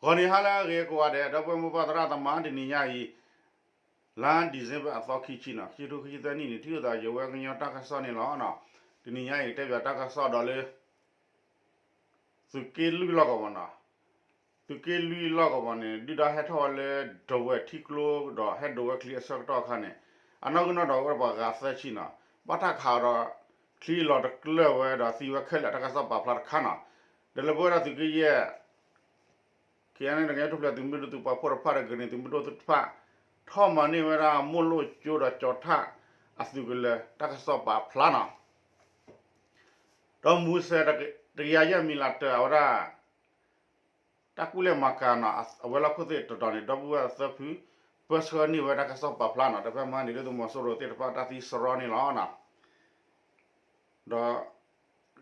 ဂီၤနံၤဟါလၢအဂ့ၤကိးဂၤဒဲး ဒီပုၢ်ဝဲၢ်မိၢ်ပၢ်သရၣ်သမါ တနံၤညါအံၤ လါ December အသီခံဆံနီၤ ခံထိခံဆံသၢနံၣ်န့ၣ် ထံၣ်လိာ်သးယဝဲကညီတၢ်ကစီၣ်န့ၣ်လီၤနီၤ. တနံၤညါအံၤတဲပၠးတၢ်ကစီၣ်ဒီးလၢ သုးက့လွံၢ်လီၢ်ကဝီၤနီၤ. သုးက့လွံၢ်လီၢ်ကဝီၤန့ၣ် ဒုၣ်ဒါဟဲထီၣ်ဝဲလၢဒဝဲၢ်ထံကျိ ဒီးဟဲဒဝဲၢ်ချံအဆၢကတီၢ်အခါန့ၣ် အနီၣ်ဂံၢ်နီၣ်ဒွးအိၣ်ဝဲဒၣ်ပှၤဂၤသၢဆံနီၤ. ဘၣ်တၢ်ခးအီၤဒီး ချံလီၤတကျၢၢ်ဝဲဒီးသံဝဲခဲလၢာ် တၢ်ကစီၣ်ပာ်ဖျါတခါနီၤ. ဒီးလၢပဝဲဒၣ်သုးက့ယဲၢ် ကညီန့ၣ် ကညီထူၣ်ဖျဲးသုးမုၢ်ဒိၣ်သုးပာ်ဖှိၣ်တဖၣ်ဒီး ကရ့ၣ်နံၤသုးမုၢ်ဒိၣ်သ့ၣ်တဖၣ် ထီၣ်မၤန့ၢ်ဝဲဒၣ်မိၢ်လိၣ်ကၠိဒီးကၠီၤထၣ်အသုးကလၢၤ တၢ်ကစီၣ်ပာ်ဖျါနီၤ. ဒီးမူစဲးတကယၤယဲၢ်မံၤလးတၢၤအဝဲဒၣ် တၢ်ကူၣ်လဲၤမၤကၤနီၤ အဝဲလီၢ်ခိၣ်သ့ၣ်တတီၤန့ၣ် ဒီပုၢ်ဝဲၢ်သၢဖု ပၢဆှၢန့ၢ်ဝဲတၢ်ကစီၣ်ပာ်ဖျါနီၤ တဖဲမဟါန့ၣ် ဒုၣ်ဒါသုးမီၤစိရိၤသ့ၣ်တဖၣ်တၢ်သံစရီန့ၣ်လီၤ.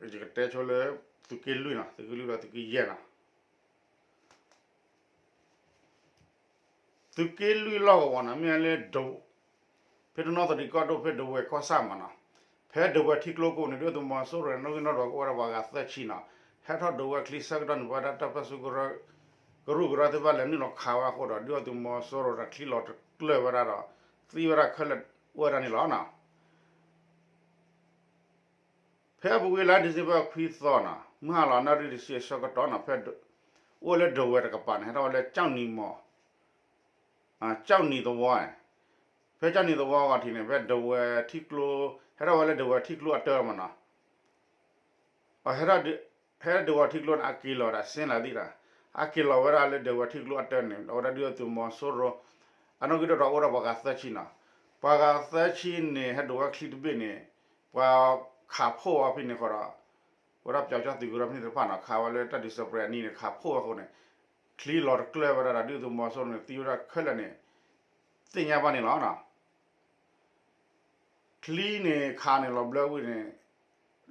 ဒီး ယကတဲဆိလၢ သုးက့လွံၢ်နီၤ သုးက့လွံၢ်ဒီးသုးက့ယဲၢ်နီၤ သုးက့လွံၢ်လီၢ်ကဝီၤနီၤ မ့ၢ်လၢ ဖဲတနီသရံၣ်ကီၢ်ဒိၣ်ဖဲဒဝဲၢ်ကီၢ်ဆၣ်မးနီၤ, ဖဲဒဝဲၢ်ထံကျိကိးန့ၣ် ဒုၣ်ဒါသုးမီၤစိရိၤန့ၣ် နီၣ်ဂံၢ်နီၣ်ဒွးကအိၣ်ဝဲဒၣ်ပှၤဂၤသၢဆံနီၤ, ဟဲထီၣ်ဒဝဲၢ်ချံဆၢကတီၢ်န့ၣ် ပဝဲဒၣ်တၢ်ပၢၢ်ဆၢ ကရူၢ်ကရၢသ့ၣ်တဖၣ်လဲၤနုာ်လီၤခးဝဲအဃိဒီး ဒုၣ်ဒါသုးမီၤစိရိၤဒီးချံလီၤတကျၢၢ်ဝဲဒၣ်ဒီး သံဝဲဒၣ်ခဲလၢာ်အိၣ်ဝဲဒၣ်န့ၣ်လီၤနီၤ. ဖဲအပူၤကွံာ်လါ December ခွံသီနီၤ မုၢ်ဟါလီၤနၣ်ရံၣ်တဆံအဆၢကတီၢ်နီၤ ဖဲ အိၣ်လၢဒဝဲၢ်တကပၤန့ၣ် ဟဲထီၣ်ဝဲလၢကၠီၣ်နံၤမီၤ ကၠီၣ်နံၤသဝီ, ဖဲကၠီၣ်နံၤသဝီအဂီၢ်ထံးန့ၣ် ဖဲဒဝဲၢ်ထံကျိ ဟဲထီၣ်ဝဲလၢဒဝဲၢ်ထံကျိအတၢမးနီၤ, ဟဲဒဝဲၢ်ထံကျိန့ၣ် အက့ၤလီၤဒီးဆ့ၣ်လၤသံၣ်ဒီး အက့ၤလီၤဝဲဒၣ်လၢဒဝဲၢ်ထံကျိအတၢန့ၣ် အဝဲဒၣ်ဒုၣ်ဒါသုးမီၤစိရိၤ အနီၣ်ဂံၢ်ဒိၣ်ဒီးအိၣ်ဒီးပှၤဂၤသၢဆံန့ၣ် ပှၤဂၤသၢဆံန့ၣ် ဟဲဒဝဲၢ်ချံတဘ့ၣ်န့ၣ် ပှၤခးဖှိၣ်ဝဲဖဲန့ၣ်ဃီဒီး ဝဲဒၣ်ပၠီကၠီသုးကရၢဖဲန့ၣ်တဖၣ်နီၤ ခးဝဲလၢတၢ်ဒုးစဲးပြဲးအနံၤန့ၣ် ခးဖှိၣ်ဝဲအဃိန့ၣ် ချံလီၤတကျၢၢ်ဝဲဒၣ်ဒီး ဒုၣ်ဒါသုးမီၤစိရိၤန့ၣ် သံဝဲဒၣ်ခဲလၢာ်န့ၣ် သ့ၣ်ညါဘၣ်န့ၣ်လီၤ. ချံန့ၣ်ခးန့ၣ်လီၤဘျၢဝံၤန့ၣ်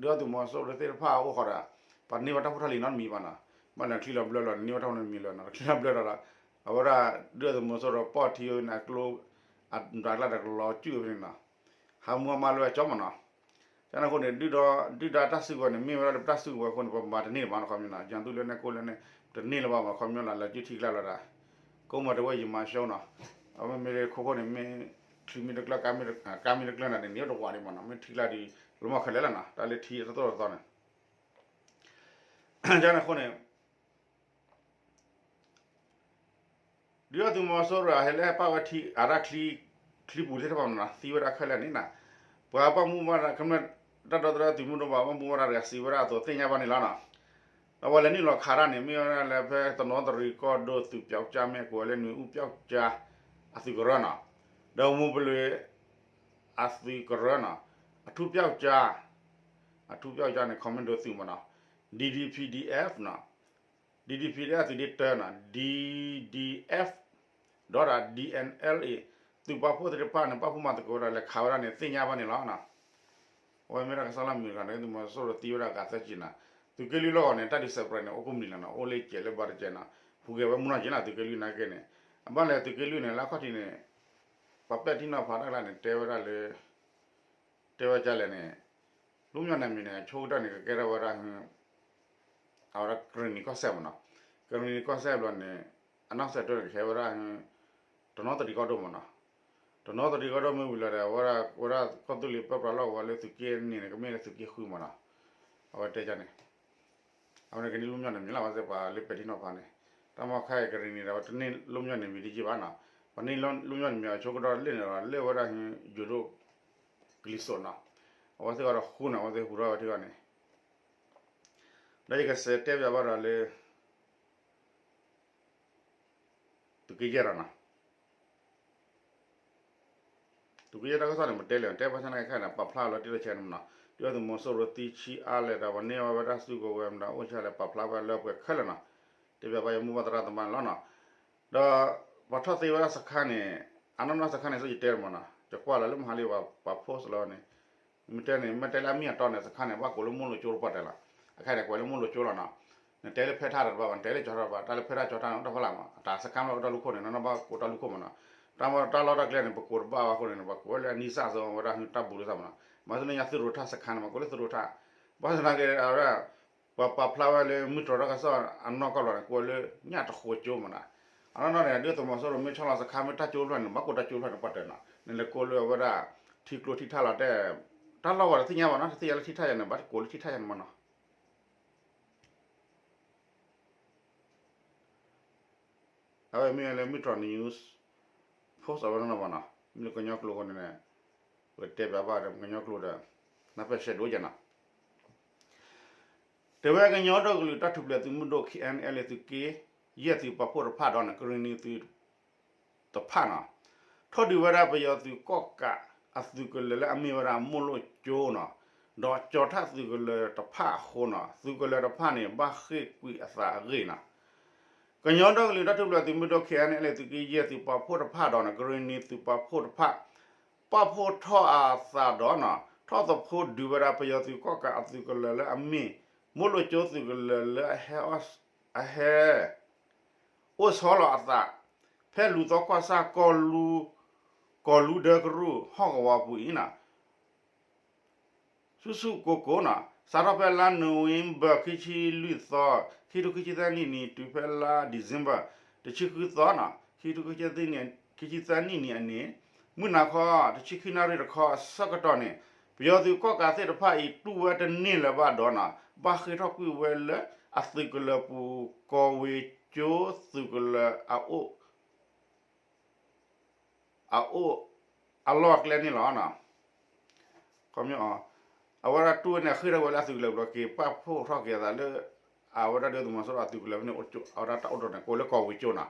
ဒုၣ်ဒါသုးမီၤစိရိၤသ့ၣ်တဖၣ်အအိၣ်ဃီဒီး ပှၤန့ၢ်ဝဲတၢ်ဖိတၢ်လံၤနီတမံၤဘၣ်နီၤ, ဘၣ်လၢချံလီၤဘျၢလီၤန့ၣ် န့ၢ်ဝဲတၢ်ဖိတၢ်လံၤနီတမံၤလၢၤနီၤ ချံလီၤဘျၢလီၤဒီး အဝဲဒၣ်ဒုၣ်ဒါသုးမီၤစိရိၤပီၢ်ထံဝဲန့ၣ် အကျိ အဒွးကျါဒီးကလီၤစုၣ်ဝဲဖဲန့ၣ်နီၤ, ဟးမူဟးမါလၢအကၠီမးနီၤ. ကန့ၣ်အဃိန့ၣ် ဒုၣ်ဒါတၢ်စုကဝဲၤန့ၣ် မ့ၢ်ဝဲဒၣ်လၢပတၢ်စုကဝဲၤအဃိန့ၣ် ပမၤတန့ၢ်လၢၤဘၣ်နီၤ ခီပညီနီၤ ယၤသူလၢနဲကိးလၢန့ၣ် တန့ၢ်လၢၤဘၣ်မး ခီပညီနီၤ လဲၤစုၣ်ထံကျါလီၤဒီး ကိးမးတဝဲယမၤဆိနီၤ, အဝဲမ့ၢ်ခိခိၣ်န့ၣ် မ့ၢ်ချံမ့ၢ်တကျၢၢ် ကါမ့ၢ်တကျၢၢ်နၤန့ၣ် န့ၢ်တဝးဒံးမးနီၤ မ့ၢ်ထံကျါဒီး လီၤမၢ်ခဲလၢာ်လီၤနီၤ တၢ်လၢထံတသိၣ်တသီန့ၣ် ကန့ၣ်အဃိန့ၣ် ဒုၣ်ဒါသုးမီၤစိရိၤ ဟဲလၢဟဲပာ်ဝဲထံအတၢ်ချံ ချံပူၤသ့ၣ်တဖၣ်မးနီၤ သံဝဲဒၣ်ခဲလၢာ်န့ၣ်နီၤ, ပှၤဘၣ်မူဘၣ်ဒါ ကမျၢၢ်တၢ်ဒီသဒၢသုးမုၢ်ဒိၣ်ဘၣ် ဘၣ်မူဘၣ်ဒါတဂၤစံးဝဲဒၣ်အသိးသ့ၣ်ညါဘၣ်န့ၣ်လီၤနီၤ. ဒီးပှၤလဲၤနုာ်လီၤခးတၢ်န့ၣ် မ့ၢ်ဝဲဒၣ်လၢဖဲတနီသရံၣ်ကီၢ်ဒိၣ်သုးပၠီကၠါ မ့ၢ်ကိးဝဲလၢနွံအူပၠီကၠါ အသုးကရၢနီၤ, ဒီးမူပလွံၢ် အသုးကရၢနီၤ, အထူပၠီကၠါ အထူပၠီကၠါန့ၣ် commando သုးမးနီၤ, D D P D F နီၤ D D P ဒ်အသုးဒ့တၢနီၤ D D F ဒီးဒၣ် D N L A သုးပာ်ဖှိၣ်သ့ၣ်တဖၣ်န့ၣ် ပာ်ဖှိၣ်မၤသကိးဝဲဒၣ်လဲၤခးဝဲဒၣ်န့ၣ် သ့ၣ်ညါဘၣ်န့ၣ်လီၤ. အဝဲမ့ၢ်ဒၣ်ကစီၣ်လၢမုၢ်ဂၤန့ၣ် သုးမီၤစိရိၤသံဝဲဒၣ်ဂၤသၢဆံနီၤ, သုးက့လွံၢ်လီၢ်ကဝီၤန့ၣ် တၢ်ဒုးစဲးပြဲးန့ၣ် အိၣ်ကိးမုၢ်နံၤလီၤနီၤ, အိၣ်လၢကဲးလၢဘၣ်တကဲးနီၤ, ဟူးဂဲၤဝဲမုၢ်နီၢ်က့နီၤ သုးက့လွံၢ်နာ်က့န့ၣ်, အဘၣ်လဲၣ်သုးက့လွံၢ်န့ၣ် လၢအခီၣ်ထံးန့ၣ် ပှၤပဲာ်ထံနီၤဖးတၢ်ကျါန့ၣ် တဲဝဲဒၣ်လၢ တဲဝဲဒ်လဲၣ်န့ၣ်, လွတ်မြောက်နယ်မြေန့ၣ် အဆိကတၢၢ်န့ၣ် ကကဲထီၣ်ဝဲဒၣ် အဝဲဒၣ်ကရ့ၣ်နံၤကီၢ်စဲၣ်မးနီၤ, ကရ့ၣ်နံၤကီၢ်စဲၣ်ဘျီန့ၣ် အနောက်ဆက်တွဲန့ၣ် ကဟဲဝဲဒၣ် တနီသရံၣ်ကီၢ်ဒိၣ်မးနီၤ, တနီသရံၣ်ကီၢ်ဒိၣ်မ့ၢ်ဝံၤလီၤဒီး အဝဲဒၣ် ဝဲဒၣ်ကီၢ်သူလ့ၤပၢပြးလီၢ်ကဝီၤလၢသုးက့န့ၣ်န့ၣ် ကမ့ၢ်လၢသုးက့ဃုမးနီၤ, အဝဲတဲန့ၣ် အဝဲန့ၣ်ကန့ၢ်လွတ်မြောက်နယ်မြေလီၤ အဝဲသ့ၣ်ပှၤလၢပဲာ်ထံနီၤဖးန့ၣ်, တၢ်မီခါအံၤကရ့ၣ်နံၤဒီး ပှၤတန့ၢ်လွတ်မြောက်နယ်မြေဒ်က့ဘၣ်နီၤ, ပှၤန့ၢ်လွတ်မြောက်နယ်မြေအဆိကတၢၢ်လၢန့ၣ်ဒီး လၢဝဲဒၣ် ယိၤဒိၣ်ကလံၤစိးနီၤ, အဝဲသ့ၣ်အီၤဒီးဃုနီၤ အဝဲသ့ၣ်ဟူးထီၣ်ဝဲထံဂီၢ်န့ၣ်, ဒီးယကစးတဲပၠးဘၣ်ဒီးလၢ သုးက့ယဲၢ်ဒီးနီၤ သုးက့ယဲၢ်တၢ်ကစီၣ်န့ၣ် ပတဲလဲၣ် တဲဘၣ်ဆၣ်နာ်က့ခါန့ၣ် ပာ်ဖျါလီၤတံၢ်လီၤဆဲးန့ၣ်မးနီၤ, ဒုၣ်ဒါသုးမီၤစိရိၤသံဆံးအါလဲၣ်ဒီး ပှၤန့ၢ်ဝဲဒၣ်စုကဝဲၤမတၤအိၣ်ဆံးလဲၣ် ပာ်ဖျါဝဲလၢပှဲၤခဲလၢာ်နီၤ, တဲပၠးဘၣ်ယမိၢ်ပၢ်သရၣ်သမါန့ၣ်လီၤနီၤ, ဒီးပှၤထီၣ်သ့ဝဲဒၣ်စခါန့ၣ် အနီၢ်နီၢ်စခါန့ၣ် စ့ၢ်ကီးယတဲမးနီၤ, ယကွၢ်လီၤလၢမဟါလံ ပှၤ post လီၤန့ၣ် မ့ၢ်တဲန့ၣ် မ့ၢ်တဲလၢအမ့ၢ်အတီန့ၣ် စခါန့ၣ် ဘၣ်ကိးလၢမိၢ်လိကၠိတပှၢ်တဲလီၤ, အခါန့ၣ် ကွဲးလၢမိၢ်လိကၠိလီၤနီၤ, နတဲလၢဖဲထါတဘၣ်ဘၣ် နတဲလၢကၠီထါတဘၣ် တၢ်လၢဖဲထါကၠီထါန့ၣ် အိၣ်တၢ်ဖီလာ်မး အတၢ်စခါမ့ၢ်အိၣ်တၢ်လူၢ်ခိၣ်န့ၣ် နီၢ်နီၢ်ဘၣ်ကိးတၢ်လူၢ်ခိၣ်မးနီၤ, တၢ်မ့ၢ်တၢ်လီၢ်တၢ်ကျဲန့ၣ် ပကိးတဘၣ်ဘၣ်အဃိန့ၣ် ပကိးဝဲလၢအနံၣ်စၢ်စီဝဲဒၣ်တၢ်ဘူးလိာ်သးမးနီၤ, မၤသ့ၣ်ညါသုးရိၣ်ထၣ်စခါန့ၣ် မ့ၢ်ကိးလၢသုးရိၣ်ထၣ်, ဘၣ်ဆၣ်နာ်က့ အဝဲဒၣ် ပှၤပာ်ဖျါဝဲလၢမုၢ်တြီၤတၢ်ကစီၣ်အနီၢ်ကီၢ်လီၤန့ၣ် ကိးဝဲလၢညၣ်တဃိကၠိမ့ၢ်နီၤ. အနီၢ်နီၢ်န့ၣ် ဒုၣ်ဒါသုးမီၤစိရိၤမ့ၢ်ဆီၣ်လီၤစခါ မ့ၢ်တၢ်ကၠိဖျၢၣ်န့ၣ် ဘၣ်ကိးတၢ်ကၠိဖျၢၣ်န့ၣ် ပှၤတဲနီၤ နလဲၤကိးလၢအဝဲဒၣ် ထံကျိထံထၣ်လီၤတဲ, တၢ်လီၢ်ဝဲတသ့ၣ်ညါဘၣ်နီၤ တသ့ၣ်ညါလၢထံထၣ်ယၤန့ၣ် ဘၣ်ကိးလၢထံထၣ်ယၤန့ၣ်မ့ၢ်နီၤ. အဝဲမ့ၢ်ဝဲလၢမုၢ်တြီၤ news post အဝဲနီၤမ့ၢ်နီၤ မ့ၢ်လၢကညီကျိာ်အဃိန့ၣ် ပတဲပၠးဘၣ်ဒီးကညီကျိာ်ဒီး နၢ်ပၢၢ်ဆဲးဒိၣ်ယဲနီၤ. တဲဝဲကညီဒီကလုာ်တၢ်ထူၣ်ဖျဲးသုးမုၢ်ဒိၣ် K N L A သုးက့ယဲၢ်သုးပာ်ဖှိၣ်တဖၣ်ဒီးန့ၣ် ကရံၣ်နံၤသုးတဖၣ်နီၤ ထီၣ်ဒုးဝဲဒၣ်ပယီၤသုးကီၣ်ကးအသုးကလၢၤလၢအမ့ၢ်ဝဲဒၣ်မိၢ်လိၣ်ကၠိနီၤ, ဒီးကၠီၤထၣ်သုးကလၢၤတဖၣ်အဃိနီၤ သုးကလၢၤတဖၣ်န့ၣ် ဘၣ်ဃ့ၢ်ကွံာ်အသးအဂ့ၢ်နီၤ. ကညီဒီကလုာ်တၢ်ထူၣ်ဖျဲးသုးမုၢ်ဒိၣ် K N L A သုးက့ယဲၢ်သုးပာ်ဖှိၣ်တဖၣ်ဒီးန့ၣ် ကရံၣ်နံၤသုးပာ်ဖှိၣ်တဖၣ် ပာ်ဖှိၣ်ထီၣ်အသးဒီးနီၤ ထီၣ်သဖှိဒုးဝဲဒၣ်ပယီၤသုးကီၣ်ကးအသုးကလၢၤလၢအမ့ၢ် မိၢ်လိၣ်ကၠိသုးကလၢၤလၢအဟဲ အဟဲ အိၣ်ဆီလီၤအသး ဖဲလူၤသီကွၢ်ဆၣ် ကီၢ်လူ ကီၢ်လူဒၢကရူၢ်ဟီၣ်ကဝီၤပူၤအံၤနီၤ ဆူၣ်ဆူၣ်ကိၢ်ကိၢ်နီၤ စးထီၣ်ဖဲလါနိၣ်ဝ့ဘၢၣ် ခံဆံလွံၢ်သီ ခံထိခံဆံသၢနံၣ်န့ၣ် တုၤဖဲလါ December တဆံဃုသီနီၤ ခံထိခံဆံသၢနံၣ်န့ၣ်အန့ၣ် မုၢ်နၤခီ တဆံခံနၣ်ရံၣ်တခီအဆၢကတီၢ်န့ၣ် ပယီၤသုးကီၣ်ကးသ့ၣ်တဖၣ်အံၤ တူၢ်ဝဲတန့ၢ်လၢၤဘၣ်ဒီးနီၤ ဘၣ်ဃ့ၢ်ထီၣ်ကွံာ်ဝဲလၢအသုးကလၢၤပူၤ ကီၢ်ဝ့ၤကၠိသုးကလၢၤအအိၣ် အအိၣ် အလီၢ်အကျဲန့ၣ်လီၤ. အဝဲဒၣ်တူၢ်ဝဲန့ၣ် ဃ့ၢ်ထီၣ်ဝဲလၢအသုးကလၢၤပူၤ က့ၤပာ်ဖှိၣ်ထီၣ်က့ၤအသးလၢ အဝဲဒၣ်ဒုၣ်ဒါသုးမီၤစိရိၤအသုးကလၢၤဖဲန့ၣ် အဝဲဒၣ်တၢ်အိၣ်တီၢ်န့ၣ် ကိးလၢကီၢ်ဝ့ၤကၠိနီၤ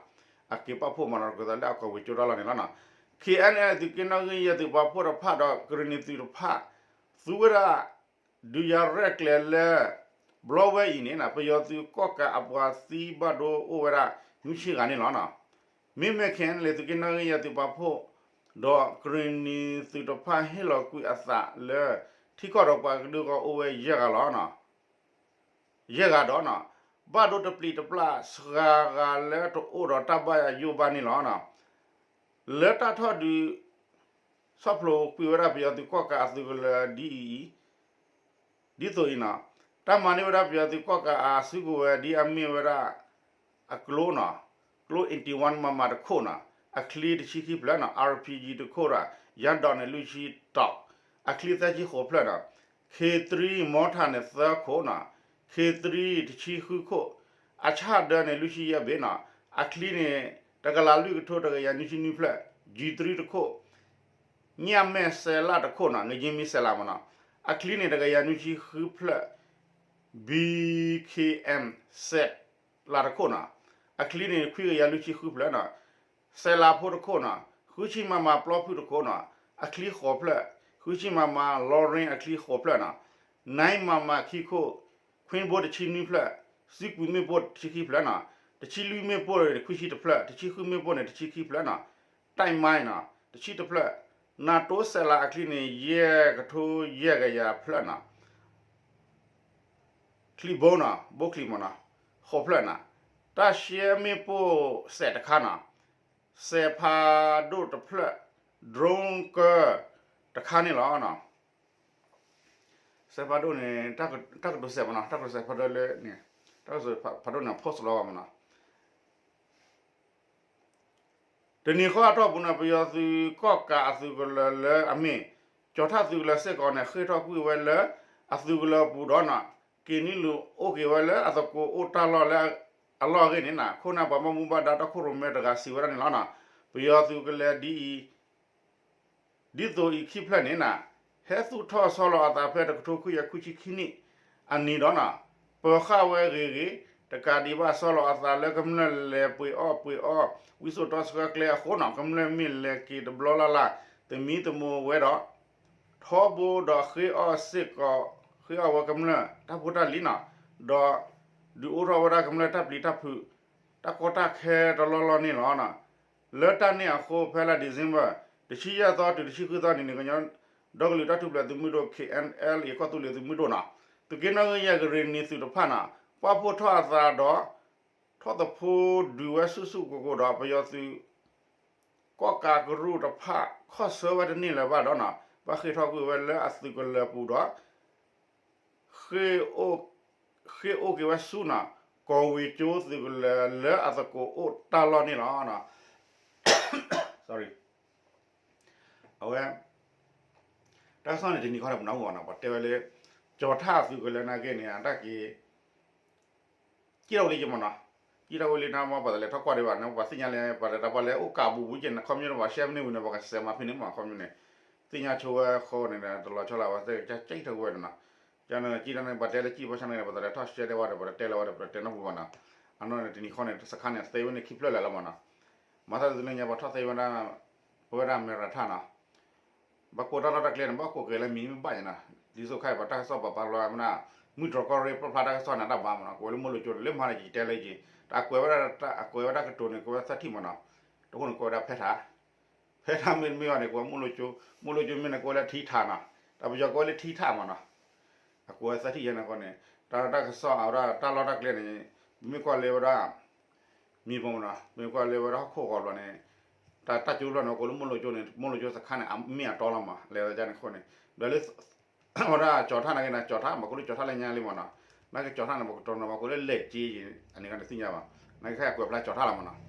အက့ၤပာ်ဖှိၣ်မၤလီၤက့ၤသးလၢအကီၢ်ဝ့ၤကၠိတၢ်လီၢ်န့ၣ်လီၤ. K N L A သုးက့နီၣ်ဂံၢ်ယဲၢ်သုးပာ်ဖှိၣ်တဖၣ်ဒီးကရံၣ်နံၤသုးတဖၣ် သူဝဲဒၣ် ဒုးယၤရဲၣ်ကျဲၤလၢ ဘျီဝဲအံၤန့ၣ် ပယီၤသုးကီၣ်ကးအပှၤသံဘၣ်ဒိအိၣ်ဝဲဒၣ် နွံဆံဂၤန့ၣ်လီၤ. မ့မ့ၢ် K N L A သုးက့နီၣ်ဂံၢ်ယဲၢ်သုးပာ်ဖှိၣ် ဒီးကရံၣ်နံၤသုးတဖၣ်ဟ့ၣ်လီၤကွံာ်အသးလၢ ထံကီၢ်ဒီးပှၤကဒုကီၢ်အိၣ်ဝဲယဲၢ်ဂၤလီၤ. ယဲၢ်ဂၤဒီး ဘၣ်ဒိတပျံၤတပျၢ်စှၤဂၤလၢတအိၣ်ဒီးတၢ်ဘၣ်ယိၣ်ဘၣ်န့ၣ်လီၤ. လၢတၢ်ထီၣ်ဒုး ဆီၣ်ဖျိးကွံာ်ဝဲဒၣ်ပယီၤသုးကီၣ်ကးအသုးကလၢၤဒ်အံၤ ဒ်သိးအံၤနီၤ, တၢ်မၤန့ၢ်ဝဲဒၣ်ပယီၤသုးကီၣ်ကးအစုကဝဲၤဒ်အမ့ၢ်ဝဲဒၣ် အကျိနီၤ, ကျိ eighty-one MM တခိၣ်နီၤ, အချံတဆံခံဖျၢၣ်နီၤ, RPG တခိၣ်ဒီး ယါဒီးန့ၣ်လွံၢ်ဆံတီၤ, အချံသၢဆံဃိးဖျၢၣ်နီၤ, K three မီထၣ်န့ၣ်သၢခိၣ်နီၤ, K three တဆံဃုခိၣ်, အဆၣ်ဒၢန့ၣ်လွံၢ်ဆံယဲၢ်ဘ့ၣ်နီၤ, အချံန့ၣ် တကလးလွံၢ်ကထိတကယၤနွံဆံနွံဖျၢၣ်, G three တခိၣ် ညၣ်မဲၣ်စဲးလးတခိၣ်နီၤ, နကမံစဲးလးမ့ၢ်နီၤ, အချံန့ၣ်တကယၤနွံဆံဃုဖျၢၣ်, B K M စဲးလးတခိၣ်နီၤ, အချံန့ၣ်ခွံကယၤလွံၢ်ဆံဃုဖျၢၣ်နီၤ, စဲးလးဖိတခိၣ်နီၤ, ဃုဆံ MM ပျီဖုၣ်တခိၣ်နီၤ, အချံဃိးဖျၢၣ်, ဃုဆံ MM Loring အချံဃိးဖျၢၣ်နီၤ, nine MM ခံခိၣ်, ခွံဘိတဆံနွံဖျၢၣ်, စံကွံာ်မ့ၣ်ပိၢ်တဆံခံဖျၢၣ်နီၤ, တဆံလွံၢ်မ့ၣ်ပိၢ်ခွံဆံတဖျၢၣ်, တဆံဃုမ့ၣ်ပိၢ်န့ၣ် တဆံခံဖျၢၣ်နီၤ, တၢ်မၤနီၤ တဆံတဖျၢၣ်, နၤတိစဲးလးအချံန့ၣ် ယဲၢ်ကထိယဲၢ်ကယၤဖျၢၣ်နီၤ, ချံဘိနီၤ, ဘိချံမ့ၢ်နီၤ, ဃိးဖျၢၣ်နီၤ, တၢ်ရှဲမ့ၣ်ပိၢ်စဲးတခါနီၤ, စဲးဖးဒိၣ်တဖျၢၣ်, drone ကၢ တခါန့ၣ်လီၤ. စဲးဖးဒိၣ်န့ၣ် တၢ်ကတိၤစဲးမ့ၢ်နီၤ, တၢ်ကတိၤစဲးဖးဒိၣ်လၢန့ၣ်, တၢ်ကတိၤစဲးဖးဒိၣ်န့ၣ် post လီၤဘၣ်မ့ၢ်နီၤ. တနံၤဃီအတီၢ်ပူၤန့ၣ် ပယီၤသုးကီၣ်ကးအသုးကလၢၤလၢအမ့ၢ် ကၠီၤထၣ်သုးကလၢၤစ့ၢ်ကီးန့ၣ် ဃ့ၢ်ထီၣ်ကွံာ်ဝဲလၢ အသုးကလၢၤပူၤဒီးနီၤ က့ၤနုာ်လီၤအိၣ်က့ၤဝဲလၢအသကိးအိၣ်တၢ်လီၢ်လၢအလီၢ်အဂ့ၢ်န့ၣ်နီၤ ခိၣ်နၢ်ပှၤဘၣ်မူဘၣ်ဒါတၢ်ခိၣ်ရိၣ်မဲတဂၤစံးဝဲဒၣ်န့ၣ်လီၤ. ပယီၤသုးကလၢၤဒ်အံၤ ဒ်သိးအံၤခံဖျၢၣ်န့ၣ်နီၤ ဟဲသူၣ်ထီၣ်ဆီလီၤအသးဖဲတကထိခွံကယၤခွံဆံခံနံၣ်အနံၤဒီးနီၤ ပၢၤဃာ်ဝဲဂ့ၤဂ့ၤ တကးဒံးဘၣ်ဆီလီၤအသးလၢကမျၢၢ်လဲၤပှ့ၤအီၣ်ပှ့ၤအီ ဝံစိာ်တီဆှၢကျဲအဃိနီၤ ကမျၢၢ်မ့ၢ်လဲၤက့ၤတဘျီလၢ်လၢ် သမံသမိးဝဲဒီး ထီဘိဒီးဃ့အီၣ်စ့ၢ်ကီး ဃ့အီၣ်ဝဲကမျၢၢ်တၢ်ဖိတၢ်လံၤနီၤ ဒီး ဒုးအိၣ်ထီၣ်ဝဲဒၣ်ကမျၢၢ်တၢ်ပျံၤတၢ်ဖုး တၢ်ကီတၢ်ခဲတလီၢ်လီၢ်န့ၣ်လီၤ. လၢတၢ်န့ၣ်အဃိ ဖဲလါ December တဆံယဲၢ်သီတုၤတဆံဃုသီန့ၣ်န့ၣ် ကညီဒီကလုာ်တၢ်ထူၣ်ဖျဲးသုးမုၢ်ဒိၣ် K N L A ကီၢ်သူလ့ၤသုးမုၢ်ဒိၣ်နီၤ သုးက့နီၣ်ဂံၢ်ယဲၢ်ကရံၣ်နံၤသုးတဖၣ်နီၤ ပာ်ဖှိၣ်ထီၣ်အသးဒီး ထီၣ်သဖှိဒုးဝဲဆူၣ်ဆူၣ်ကိၢ်ကိၢ်ဒီး ပယီၤသုး ကီၣ်ကးကရူၢ်တဖၣ် ခီၣ်ဆၢဝဲတန့ၢ်လၢၤဘၣ်ဒီးနီၤ ဘၣ်ဃ့ၢ်ထီၣ်ကွံာ်ဝဲလၢအသုးကလၢၤပူၤဒီး ဃ့ၢ်အိၣ် ဃ့ၢ်အိၣ်က့ၤဝဲဆူနီၤ ကီၢ်ဝ့ၢ်ကၠိသုးကလၢၤလၢအသကိးအိၣ်တၢ်လီၢ်န့ၣ်လီၤ. အဝဲ တၢ်ကစီၣ်န့ၣ်တနံၤခီန့ၣ် ပနၢ်ဟူဘၣ်နီၤ ပှၤတဲဝဲလၢ ကၠီၤထၣ်သုးကလၢၤနာ်က့န့ၣ် အတၢ်က့ၤ ကံၣ်ထီၣ်ဝဲလံက့မ့ၢ်နီၤ, ကံၣ်ထီၣ်ဝဲလံန့ၣ် ပှၤသးလဲၤထီၣ်ကွၢ်ဒံးဘၣ်န့ၣ် ပှၤသ့ၣ်ညါလၢ ပှၤတၢ်ပှၤလဲၤအိၣ်ကးဘူးဘူးက့န့ၣ် ခီပညီန့ၣ် ပှၤရှဲမ့ၢ်န့ၢ်ဝံၤန့ၣ် ပှၤကစဲးမၤဖဲန့ၣ်မ့ၢ် ခီပညီန့ၣ် သ့ၣ်ညါဆိဝဲဃီန့ၣ် တလီၤဆီလၢ်ဝဲသ့ၣ်ကစၢ်ကံၣ်ထီၣ်ဝဲန့ၣ်နီၤ, ကန့ၣ်ကံၣ်ထီၣ်န့ၣ် ပှၤတဲလၢကံၣ်ဘၣ်ဆၣ်န့ၣ် ပှၤသးလဲၤထီၣ်ရှဲတဲဝဲဒီး ပှၤတတဲလၢၤဝဲဒီး ပှၤတတဲနီတပူၤဘၣ်နီၤ, အနီၢ်န့ၣ်တနံၤခီန့ၣ် စခါန့ၣ် သ့ဝဲန့ၣ်ခံဖျၢၣ်လၢာ်လီၤမ့ၢ်နီၤ, မၤသးဒ်သိးလၢညါ ပှၤထီၣ်သ့ဝဲဒၣ် ပဝဲဒၣ်မဲရၤထၣ်နီၤ ဘၣ်ကိးတၢ်လီၢ်တၢ်ကျဲန့ၣ် ဘၣ်ကိးက့ၤလၢမံၤမ့ၢ်ဘၣ်ယဲနီၤ, ဒ်သိးခါအံၤပှၤတၢ်ကစီၣ်ပာ်ဖျါဝဲမနုၤ, မုၢ်တြီၢ်ကီၢ်ရ့ၣ်ပာ်ဖျါတၢ်ကစီၣ်န့ၣ် တၢ်ဘၣ်မ့ၢ်နီၤ, ကွဲးလၢမိၢ်လိကၠိန့ၣ် လၢမၤန့ၣ်ယတဲလၢယ့ၤ, တၢ်အကွဲးဝဲဒၣ် အကွဲးဝဲဒၣ်ကတိၤန့ၣ် ကွဲးဝဲသၢထံၣ်မ့ၢ်နီၤ, တဃိန့ၣ်ကွဲးဝဲဒၣ်ဖဲထၣ်, ဖဲထၣ်မ့တမ့ၢ်ဘၣ်န့ၣ် ကွဲးမိၢ်လိကၠိ, မိၢ်လိကၠိမ့ၢ်န့ၣ် ကွဲးလၢထံထၣ်နီၤ, တၢ်ပယီၤကွဲးလၢထံထၣ်မ့ၢ်နီၤ အကွဲးသၢထံၣ်ယဲန့ၣ်အဃိန့ၣ် တၢ်တၢ်ကစီၣ်အဝဲဒၣ်တၢ်လီၢ်တၢ်ကျဲန့ၣ် ပမ့ၢ်ကွၢ်လၢဝဲဒၣ် မံၤပိာ်မ့ၢ်နီၤ, ပမ့ၢ်ကွၢ်လၢဝဲဒၣ်ဟီၣ်ခိၣ်ဂီၤဘျီန့ၣ် တၢ်တၢ်ကၠိဘျီန့ၣ် ကိးလၢမိၢ်လိကၠိန့ၣ် မိၢ်လိကၠိစခါန့ၣ် အမ့ၢ်အတီလီၤမး လဲၤဝဲဒၣ်န့ၣ်အဃိန့ၣ် ဘျီလၢ ဝဲဒၣ်ကၠီၤထၣ်နာ်က့န့ၣ် ကၠီၤထၣ် ဘၣ်ကိးလၢကၠီၤထၣ်လၢညါလံမ့ၢ်နီၤ, နာ်က့ကၠီၤထၣ်န့ၣ် ပကတိၤနီၤ ဘၣ်ကိးလၢလဲၤက့ယံၤ အန့ၣ်ကန့ၣ်သ့ၣ်ညါဘၣ်, နာ်က့ခဲအံၤကွဲးဖျါကၠီၤထၣ်လီၤမ့ၢ်နီၤ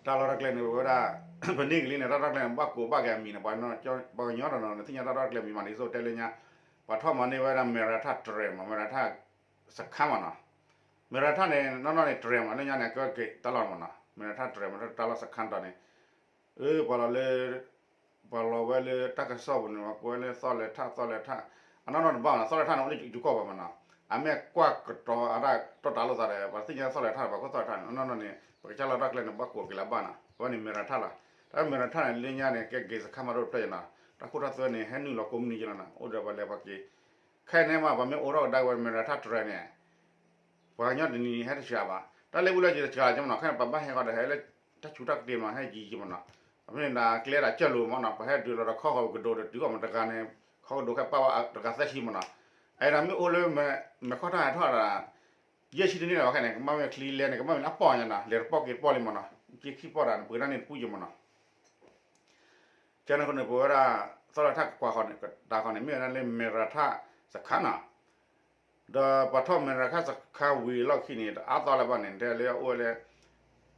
တၢ်လီၢ်တၢ်ကျဲန့ၣ် ဝဲဒၣ် ပန့ၢ်ကလံန့ၣ် တၢ်လီၢ်တၢ်ကျဲန့ၣ် ဘၣ်ကိးဘၣ်က့ၤအမံၤန့ၣ် ပှၤကညီတနီၤန့ၣ် သ့ၣ်ညါတၢ်လီၢ်တၢ်ကျဲမံၤမးန့ၣ် ဒ်သိးတဲလၢညါ ပှၤထီၣ်မၤန့ၢ်ဝဲဒၣ် မဲရၤထၣ်တြဲၤမး မဲရၤထၣ်စခါမးနီၤ, မဲရၤထၣ်န့ၣ် နီၢ်နီၢ်န့ၣ် တြဲၤမး လၢညါန့ၣ် ကဲက့ၤတၢ်လီၢ်မးနီၤ မဲရၤထၣ်တြဲၤမး တၢ်လီၢ်စခါတတီၤန့ၣ် အၢ ပှၤလီၤလၢ ပှၤလီၤဝဲလၢတၢ်ကစီၣ်ပူၤန့ၣ် ပှၤကိးဝဲလၢသီၣ်လဲၤထၣ် သီၣ်လဲၤထၣ်, အနီၢ်နီၢ်တဘၣ်မးနီၤ သီၣ်လဲၤထၣ်န့ၣ် အိၣ်လၢယိၤကီၢ်ပူၤမးနီၤ, အမ့ၢ်ကွၢ်ကတီၤအတၢ်တီတၢ်လိာ်သးဒီး ပှၤသ့ၣ်ညါသီၣ်လဲၤထၣ်ဒီး ပှၤကိးသီၣ်လဲၤထၣ်န့ၣ် အနီၢ်နီၢ်န့ၣ် ပကစၢ်လီၢ်တၢ်ကျဲန့ၣ် ဘၣ်ကိးက့ၤလၢၤဘၣ်နီၤ အဝဲန့ၣ်မဲရၤထၣ်လီၤ, တၢ်မဲရၤထၣ်န့ၣ် လၢညါန့ၣ် ကဲက့ၤစခါမးဒိၣ်တဖျၢၣ်ယဲနီၤ, တၢ်ခိၣ်တၢ်သွဲန့ၣ် ဟဲနုာ်လီၤကိးမုၢ်နံၤယဲလီၤနီၤ အိၣ်ဒီးပှၤလဲၤပှၤက့ၤ ခဲအံၤန့ၣ်မး ပမ့ၢ်အိးထီၣ်ကဒါဝဲမဲရၤထၣ်တြဲၤန့ၣ် ပှၤကညီတနံၤနံၤဟဲတစှၤဘၣ်, တၢ်လၢပူၤလၢက့ၤတစှၤလီၤက့မးနီၤ, ခဲန့ၣ် ပဘၣ်ဟဲဃီဒီး ဟဲလၢတၢ်ဆူးတၢ်ကတ့ၢ်မးနီၤ, ဟဲယံၤယံၤမးနီၤ, အဖဲန့ၣ်ဒၣ်ကျဲဒၣ်ကၢၢ်လိာ်မးနီၤ, ပဟဲဒုးလီၤဒီးခီဂီၤပကဒိးဒီးတုၤအီၤမးတဂၤန့ၣ်, ခီကဒိးခဲပာ်ဝဲတဂၤသၢဆံမးနီၤ, အအံၤဒၣ်မ့ၢ်အိၣ်လၢ မဲခီၣ်ထၣ်ဟဲထီၣ်ဒၣ် ယဲၢ်ဆံတန့ၢ်လီၤဘၣ်ခဲန့ၣ်, ကဘၣ်မ့ၢ်ချံလဲန့ၣ် ကဘၣ်မ့ၢ်လၢအပီၢ်ညါနီၤ, လဲၤတပီၢ်က့ၤတပီၢ်လံမးနီၤ, က့ခံပီၢ်ဒၣ်န့ၣ် ပှ့ၤဒၣ်န့ၣ်တပူၤယံၤမးနီၤ ကန့ၣ်အဃိန့ၣ် ပဝဲဒၣ် သီၣ်လဲၤထၣ်ကကွၢ်ဃီန့ၣ် တၢ်ဃီန့ၣ် မ့ၢ်ဝဲဒၣ်လၢမဲရၤထၣ်စခါနီၤ, ဒီးပှၤထီၣ်မဲရၤထၣ်စခါဝံၤအလီၢ်ခံန့ၣ် တအါသီလၢၤဘၣ်န့ၣ် တဲလၢအအိၣ်ဝဲလၢ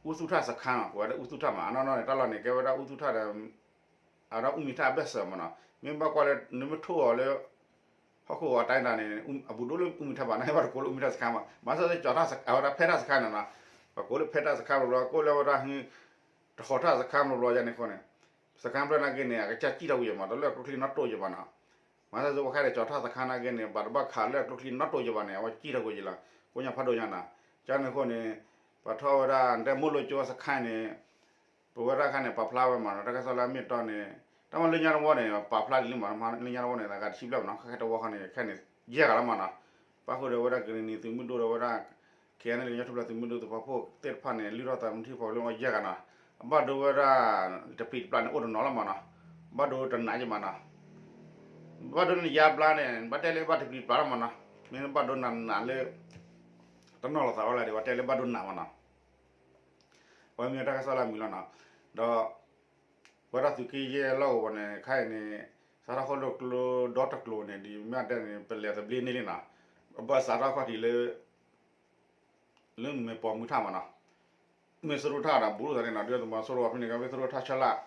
အူသူၣ်ထၣ်စခါနီၤ, ပဝဲဒၣ်အူသူၣ်ထၣ်မး အနီၢ်နီၢ်န့ၣ် တၢ်လီၢ်န့ၣ် ကဲဝဲဒၣ်အူသူၣ်ထၣ်ဒီး အဝဲဒၣ်အူမံၤထၣ်အဘၢၣ်စၢၤမးနီၤ, မ့ၢ်ဘၣ်ကွၢ်လၢ နမ့ၢ်ထိၣ်အီၤလၢ ဟီၣ်ခိၣ်အတၢ်ဒၣ်န့ၣ် အဘူးဒိၣ်လၢအူမံၤထၣ်ဘၣ် နဘၣ်တကိးလၢအူမံၤထၣ်စခါမး, ဘၣ်ဆၣ်သ့ၣ်ကၠီၤထၣ် အဝဲဒၣ်ဖဲထၣ်စခါန့ၣ်နီၤ, ပကိးလၢဖဲထၣ်စခါဘျီဘျီ ကိးလၢဝဲဒၣ် တဃီၤထၣ်စခါဘျီဘျီယဲန့ၣ်အဃိန့ၣ်, စခါဖျၢၣ်နာ်က့န့ၣ် အကစၢ်ကံၣ်ထီၣ်ဝံၤမး တလၢအကျိချံနီတိၢ်ယဘၣ်နီၤ, မၤသးစ့ၢ်ကီးခဲအံၤ ကၠီၤထၣ်စခါနာ်က့န့ၣ် ဘၣ်တဘၣ်ခးလၢအကျိချံနီတိၢ်ယဘၣ်န့ၣ် အဝဲကံၣ်ထီၣ်ဝံၤယလီၤ, ကိညါဖးဒိၣ်ညါနီၤ, ကန့ၣ်အဃိန့ၣ် ပှၤထီၣ်ဝဲဒၣ် တဲမိၢ်လိကၠိစခါန့ၣ် ပဝဲဒၣ်ခါန့ၣ် ပာ်ဖျါဝဲမးနီၤ တၢ်ကစီၣ်လၢအမ့ၢ်တီန့ၣ် တၢ်မၤလၢညါတဝီန့ၣ် ပာ်ဖျါဒ်လံမးနီၤ လၢညါတဝီန့ၣ် သးဂၤတဆံဘျဲၣ်မးနီၤ ခဲခဲတဝီခီန့ၣ် ခဲန့ၣ် ယဲၢ်ဂၤလီၤမးနီၤ, ပၣ်ဃုာ်ဒီးဝဲဒၣ်ကရံၣ်နံၤသုးမုၢ်ဒိၣ်ဒီးဝဲဒၣ် ခဲအံၤန့ၣ် ကညီထူၣ်ဖျဲးသုးမုၢ်ဒိၣ်သ့ၣ်တဖၣ် ပာ်ဖှိၣ်သ့ၣ်တဖၣ်န့ၣ် လုၢ်ထီၣ်သးသမူထံဖိလၢယဲၢ်ဂၤနီၤ, အဘၣ်ဒိဝဲဒၣ် တပျံၤတပျၢ်န့ၣ် အိၣ်တနီၤလီၤမးနီၤ, ဘၣ်ဒိတနာ်ယမးနီၤ, ဘၣ်ဒိန့ၣ်ယါဘျါန့ၣ် ဘၣ်တဲလၢဘၣ်တပျံၤတပျၢ်လီၤမးနီၤ, မ့ၢ်ဘၣ်ဒိနးနးလၢ တနီၣ်လီၤသးဝဲလၢဒီး ဘၣ်တဲလၢဘၣ်ဒိနးမးနီၤ အဝဲမ့ၢ်တၢ်ကစီၣ်လၢအမုာ်လီၤနီၤ, ဒီး ပဝဲဒၣ်သုးက့ယဲၢ်လီၢ်ကဝီၤန့ၣ် ခဲအံၤန့ၣ် စးထီၣ်ဃီလၢကျိဒီတကျိၤန့ၣ် ဒ်မ့ၢ်တဲန့ၣ် ပလဲၤသဘျ့န့ၢ်လံနီၤ, ဘၣ်စးထီၣ်ခီၣ်ထံးလၢ လၢမဲာ်ပိာ်မုၣ်ထၣ်မးနီၤ, မ့ၢ်စိရိၤထၣ်ဒီးဘူးလိာ်သးန့ၣ်နီၤ, ဒုၣ်ဒါသုးမီၤစိရိၤဖဲန့ၣ် ကမ့ၢ်စိရိၤထၣ်ဆၢလၢ်